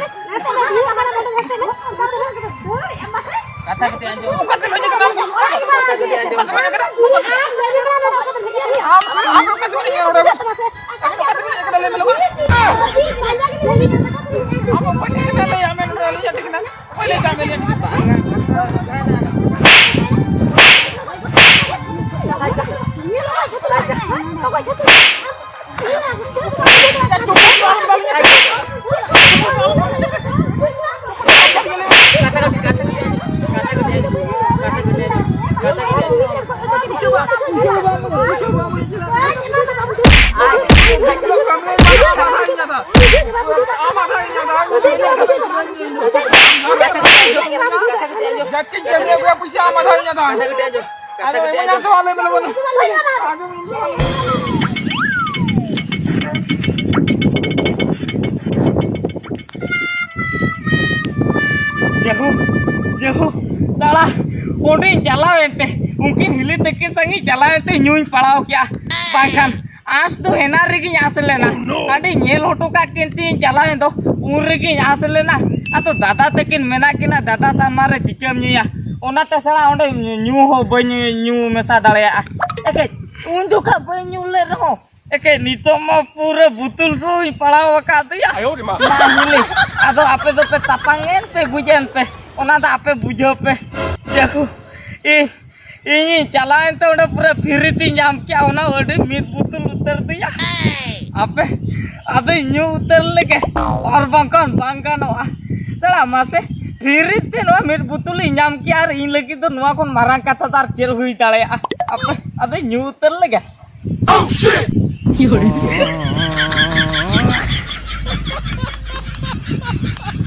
ᱠᱟᱛᱷᱟ ᱠᱟᱹᱴᱤᱡ ᱟᱸᱡᱚᱢ᱾ ᱚᱠᱟ ᱛᱮᱢ ᱦᱮᱡ ᱟᱠᱟᱱᱟ? ᱠᱟᱛᱷᱟ ᱠᱟᱹᱴᱤᱡ ᱟᱸᱡᱚᱢ᱾ ᱟᱢ, ᱟᱢ ᱚᱠᱟ ᱛᱮᱢ ᱦᱮᱡ ᱟᱠᱟᱱᱟ ᱱᱚᱰᱮ? ᱟᱢ ᱚᱠᱟ ᱛᱮᱢ ᱦᱮᱡ ᱟᱠᱟᱱᱟ? ᱞᱟᱹᱭ ᱢᱮ ᱞᱚᱜᱚᱱ᱾ ᱟᱢ ᱚᱠᱚᱭ ᱴᱷᱮᱱ ᱠᱟᱱᱟ? ᱞᱟᱹᱭ ᱟᱢ ᱱᱚᱰᱮ ᱟᱹᱞᱤᱧᱟᱜ ᱴᱷᱤᱠᱟᱹᱱᱟ᱾ ᱚᱠᱚᱭ ᱞᱟᱹᱭ ᱠᱟᱜ ᱢᱮᱭᱟ? ᱵᱟᱝᱟ, ᱠᱟᱛᱷᱟ ᱵᱟᱝᱟ᱾ ᱡᱟᱹᱥᱛᱤ ᱡᱟᱹᱥᱛᱤ ᱯᱩᱭᱥᱟᱹ ᱟᱢ ᱟᱫᱷᱟ ᱤᱧ ᱟᱫᱷᱟ᱾ ᱟᱫᱚ ᱮᱢᱟᱧᱟᱢ ᱥᱮ ᱵᱟᱝ? ᱞᱟᱹᱭ ᱢᱮ ᱞᱚᱜᱚᱱ᱾ ᱡᱟᱦᱳ, ᱡᱟᱦᱳ, ᱥᱟᱞᱟ, ᱚᱸᱰᱮᱧ ᱪᱟᱞᱟᱣ ᱮᱱᱛᱮ, ᱩᱱᱠᱤᱱ ᱦᱤᱞᱤ ᱛᱟᱹᱠᱤᱱ ᱥᱟᱝ ᱤᱧ ᱪᱟᱞᱟᱣ ᱮᱱᱛᱮ ᱧᱩᱧ ᱯᱟᱲᱟᱣ ᱠᱮᱜᱼᱟ᱾ ᱵᱟᱝᱠᱷᱟᱱ ᱟᱸᱥ ᱫᱚ ᱦᱮᱱᱟ ᱨᱮᱜᱮᱧ ᱟᱸᱥ ᱞᱮᱱᱟ᱾ ᱦᱟᱸᱰᱮ ᱧᱮᱞ ᱦᱚᱴᱚ ᱠᱟᱜ ᱠᱤᱱ ᱛᱤᱧ ᱪᱟᱞᱟᱣᱮᱱ ᱫᱚ, ᱩᱱ ᱨᱮᱜᱮᱧ ᱟᱸᱥ ᱞᱮᱱᱟ᱾ ᱟᱫᱚ ᱫᱟᱫᱟ ᱛᱟᱹᱠᱤᱱ ᱢᱮᱱᱟᱜ ᱠᱤᱱᱟ, ᱫᱟᱫᱟ ᱥᱟᱢᱟᱝ ᱨᱮ ᱪᱤᱠᱟᱹᱢ ᱧᱩᱭᱟ? ᱚᱱᱟᱛᱮ ᱥᱟᱞᱟ ᱚᱸᱰᱮ ᱧᱩ ᱦᱚᱸ ᱵᱟᱹᱧ ᱧᱩ ᱢᱮᱥᱟ ᱫᱟᱲᱮᱭᱟᱜᱼᱟ᱾ ᱮᱠᱮᱡ ᱩᱱ ᱡᱚᱠᱷᱟ ᱵᱟᱹᱧ ᱧᱩ ᱞᱮᱫ ᱨᱮᱦᱚᱸ, ᱮᱠᱮᱡ ᱱᱤᱛᱚᱜ ᱢᱟ ᱯᱩᱨᱟᱹ ᱵᱩᱛᱩᱞ ᱥᱚᱦᱚᱧ ᱯᱟᱲᱟᱣ ᱟᱠᱟᱫ ᱫᱚᱭᱟ᱾ ᱟᱭᱳ ᱨᱮ ᱢᱟ᱾ ᱢᱟ ᱦᱤᱞᱤ, ᱟᱫᱚ ᱟᱯᱮ ᱫᱚᱯᱮ ᱛᱟᱯᱟᱝ ᱮᱱ ᱯᱮ, ᱵᱩᱡᱽ ᱮᱱ ᱯᱮ, ᱚᱱᱟ ᱫᱚ ᱟᱯᱮ ᱵᱩᱡᱷᱟᱹᱣ ᱯᱮ᱾ ᱡᱟᱦᱳ, ᱤᱧ ᱤᱧᱤᱧ ᱪᱟᱞᱟᱣᱮᱱ ᱛᱮ ᱚᱸᱰᱮ ᱯᱩᱨᱟᱹ ᱯᱷᱨᱤ ᱛᱤᱧ ᱧᱟᱢ ᱠᱮᱜᱼᱟ, ᱚᱱᱟ ᱟᱹᱰᱤ ᱢᱤᱫ ᱵᱩᱛᱩᱞ ᱩᱛᱟᱹᱨ ᱫᱚᱭᱟ᱾ ᱟᱯᱮ, ᱟᱫᱚᱧ ᱧᱩ ᱩᱛᱟᱹᱨ ᱞᱮᱜᱮ, ᱟᱨ ᱵᱟᱝᱠᱷᱟᱱ ᱵᱟᱝ ᱜᱟᱱᱚᱜᱼᱟ᱾ ᱥᱟᱞᱟ ᱢᱟᱥᱮ, ᱯᱷᱨᱤ ᱛᱮ ᱱᱚᱣᱟ ᱢᱤᱫ ᱵᱩᱛᱩᱞ ᱤᱧ ᱧᱟᱢ ᱠᱮᱜᱼᱟ, ᱟᱨ ᱤᱧ ᱞᱟᱹᱜᱤᱫ ᱫᱚ ᱱᱚᱣᱟ ᱠᱷᱚᱱ ᱢᱟᱨᱟᱝ ᱠᱟᱛᱷᱟ ᱫᱚ ᱟᱨ ᱪᱮᱫ ᱦᱩᱭ ᱫᱟᱲᱮᱭᱟᱜᱼᱟ? ᱟᱯᱮ, ᱟᱫᱚᱧ ᱧᱩ ᱩᱛᱟᱹᱨ ᱞᱮᱜᱮ᱾